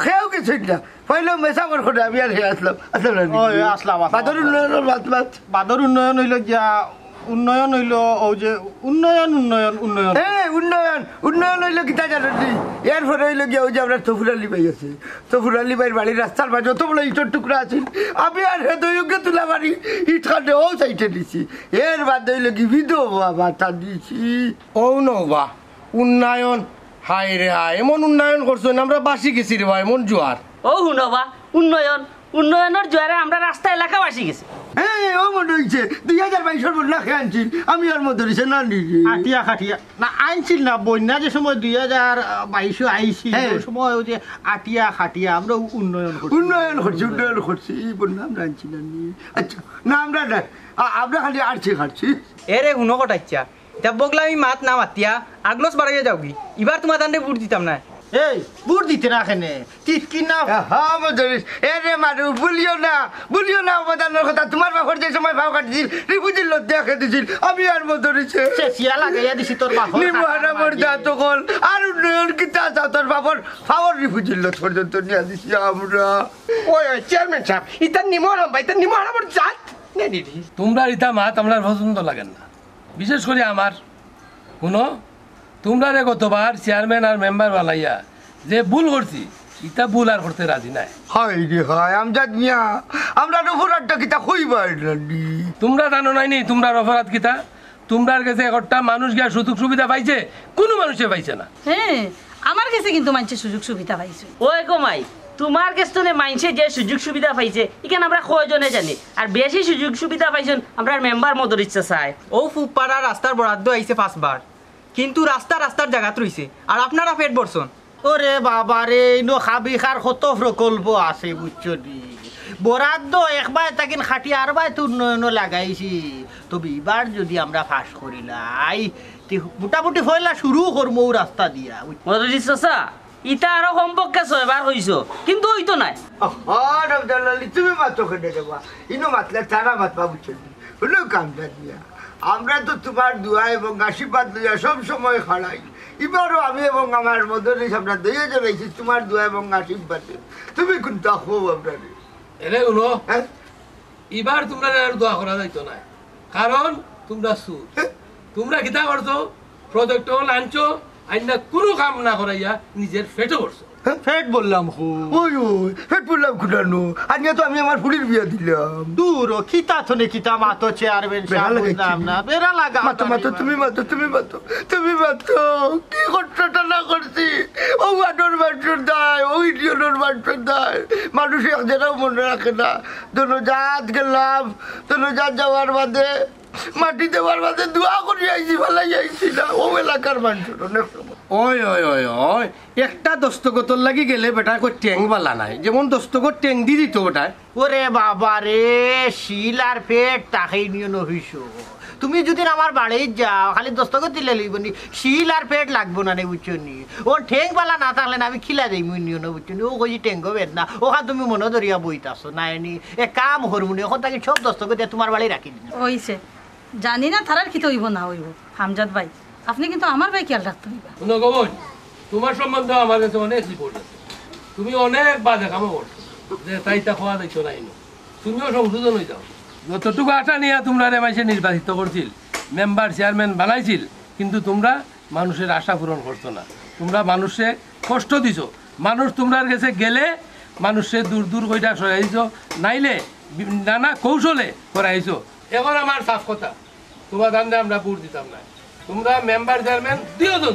কেউ কিছু না। পয়লা মেসা কর করে আমি আর হে আসলাম, আসলাম না নি? ওই, আসলাম, আসলাম, বাদর আসলাম। উন্নয়নের মাত মাত। বাদর উন্নয়ন অইল গিয়া, উন্নয়ন অইল, ও যে উন্নয়ন, উন্নয়ন, উন্নয়ন। হ্যাঁ, উন্নয়ন, উন্নয়ন অইল কিতা জানো নি? এরপরে অইল গিয়া ওই যে আমরা তফুর আলী ভাই আছে, তফুর আলী ভাইর বাড়ির রাস্তার মাঝে অত বড় ইটর টুকরা আছে, আমি আর হে দুইওগে তুলা মারি, ইট খানে ও সাইডে দিছি। এর বাদে অইল কি বিধবা ভাতা দিছি। ও নবা, উন্নয়ন, হায় রে হায়, এমন উন্নয়ন করছইন, আমরা বাসি গেছি রে ভাই, এমন জোয়ার। ও হুনো বা, উন্নয়ন, উন্নয়নের জোয়ারে আমরা রাস্তা এলাকা বাসি গেছি। হ্যাঁ, ও মনে হইছে, দুই হাজার বাইশর বন্যা খেয়ে আনছিল, আমি আর মনে হইছে না নিজে। আটিয়া খাটিয়া, না আনছিল না, বন্যা যে সময় দুই হাজার বাইশে আইছিল, হ্যাঁ। ওই সময় ওই যে আটিয়া খাটিয়া আমরা উ-, উন্নয়ন করছি। উন্নয়ন করছি, উন্নয়ন করছি, এই বন্যা আমরা আনছি না নি। আচ্ছা, না আমরা না, আ-, আমরা খালি আরছি খাচ্ছি। এরে হুনো কটাইচ্ছা, ইতা বগলামি মাত না মাতিয়া আগলস বাড়াইয়া যাওগি। ইবার তোমার দান্ডে ভোট দিতাম না। এই, ভোট দিতে না কেনে? টিটকি না। হা, মদরিস। এ রে মারু, ভুলিও না, ভুলিও না অবদানের কথা। তোমার বাপর যে সময় পাও কাটিছিল, রিফুজির লোক দেখে দিছিল। আমি আর মদরিসে। সে শিয়া লাগাইয়া দিছি তোর বাপর নিমু খাটার হারামর মাঝে। জাত অকল। আর উন্নয়ন কিতা আছে তোর বাপর? পাওর রিফুজির লোক পর্যন্ত নিয়ে দিছি আমরা। ওই, ওই, চেয়ারম্যান সাহেব, ইতার নিমু হারাম ভাই, ইতার নিমু হারামর জাত। নে, নে, নে। তোমরা ইতা মাত আমরার পছন্দ লাগে না। বিশেষ করি আমার, হুনো, তোমরারে গতবার চেয়ারম্যান আর মেম্বার বানাইয়া যে ভুল করছি, ইতা ভুল আর করতে রাজি নায়। হায় রে হায়, আমজাদ মিয়া, আমরার অপরাধটা কিতা কইবার নানি? তোমরা জানো নাই নি, তোমরার অপরাধ কিতা? তোমরার গেছে একটা মানুষ গিয়া সুযোগ সুবিধা পাইছে, কুনু মানুষে পাইছে না। হ্যাঁ, আমার গেছে কিন্তু মাইনষে সুযোগ সুবিধা পাইছে। ওই গো মাই, তোমার গেছ তনে মাইনষে যে সুযোগ সুবিধা পাইছে, ইখান আমরা কয়জনে জানি? আর বেশি সুযোগ সুবিধা পাইছইন আমরার মেম্বার মদরিস চাচায়। ও ফুপারা রাস্তার বরাদ্দ আইছে পাঁচবার, কিন্তু রাস্তা রাস্তার জাগাত রইছে, আর আপনারা পেট ভরছইন। ওরে বাবা রে, ইনো হাবিকার কত প্রকল্প আছে, বুঝছো নি? বরাদ্দ একবার তাকিন খাটি আরবার তো উন্নয়নও লাগাইছি। তবে ইবার যদি আমরা পাস করিলাই, তে মোটামুটি পয়লা শুরু করমু রাস্তা দিয়া। মদরিস চাচা, ইতা আরো কমপক্ষে ছয়বার কইছো, কিন্তু অইতো নায়। আহা, রমজান আলী, তুমি মাতো কেনে রে বা? ইনো মাতলে তারা মাতবা, বুঝছো নি? হুনো কামদার মিয়া, আমরা তো তোমার দোয়া এবং আশীর্বাদ লইয়া সব সময় খাড়াই। ইবারও আমি এবং আমার মদরিস আমরা দুইজন আইছি তোমার দোয়া এবং আশীর্বাদে। তুমি কুনতা কও আমরারে? এরে হুনো, হ্যাঁ? ইবার তোমরারে আর দোয়া করা যাইতো নায়, কারণ তোমরা চুর। হ্যাঁ? তোমরা কিতা করছো? প্রজেক্ট অকল আনছো, আইনা কুনু কাম না করাইয়া নিজর পেটো ভরছো। পেট ভরলাম খুব। ওই ওই, পেট ভরলাম কুটানো। আইনা তো আমি আমার ফুড়ির বিয়া দিলাম। দূর ও, কিতা থনে কিতা মাতো চেয়ারম্যান সাব, বুঝলাম না। বেড়া লাগা মাতো মাতো, তুমি মাতো, তুমি মাতো, তুমি মাতো। কি কষ্টটা না করছি। ও ওয়ার্ডর মানুষর দায়, ও ইউনিয়নর মানুষর দায়। মানুষ এক জেলাও মনে রাখে না। দনজাত গেলাম, দনজাত যাওয়ার বাদে, মাটি দেওয়ার বাদে দোয়া করি আইছি, ফালাই আইছি না। ও এলাকার মানুষর অনেক সময়। ওই ওই ওই ওই, একটা দস্তখতর লাগি গেলে বেটায় কয় টেং বালা নায়, যেমন দস্তখত টেং দি দিত বেটায়। ওরে বাবা রে, শিল আর পেট তাকেই নিও নহিস। তুমি যদি আমার বাড়িত যাও, খালি দস্তখত দিলে লইব নি, শিল আর পেট লাগবো না নে, বুঝছো নি? ও টেং বালা না থাকলে না, আমি খিলা দেই মুই নিও না, বুঝছো নি? ও কইছি টেঙ্গো বেদ না, ওখান তুমি মনে ধরিয়া বইতাছো না এনি। এক কাম করবো নি, এখন তাকে সব দস্তখত দিয়া তোমার বাড়ি রাখি দিন। ওইছে, জানি না তারার কিতা অইব না অইব। হামজাদ ভাই, আপনি কিন্তু আমার ভাই খেয়াল রাখতে অইবা। হুনো গো বইন, তোমার সম্বন্ধে আমার কাছে অনেক রিপোর্ট আছে। তুমি অনেক বাজে কামও করছো, যে তাই তা খোয়া যাইতো না ইনো। তুমিও সংশোধন হয়ে যাও। যতটুকু আশা নিয়া তোমরা রে মাইসে নির্বাচিত করছিল, মেম্বার চেয়ারম্যান বানাইছিল, কিন্তু তোমরা মানুষর আশা পূরণ করছো না। তোমরা মানুষরে কষ্ট দিছো। মানুষ তোমরার গেছে গেলে মানুষরে দূর দূর কইরা সরাইছো, নাইলে বি-, নানা কৌশলে করাইছো। এখন আমার সাফ কথা, তোমার ধান্দা আমরা ভোট দিতাম না। তোমরা মেম্বার চেয়ারম্যান দিও তো।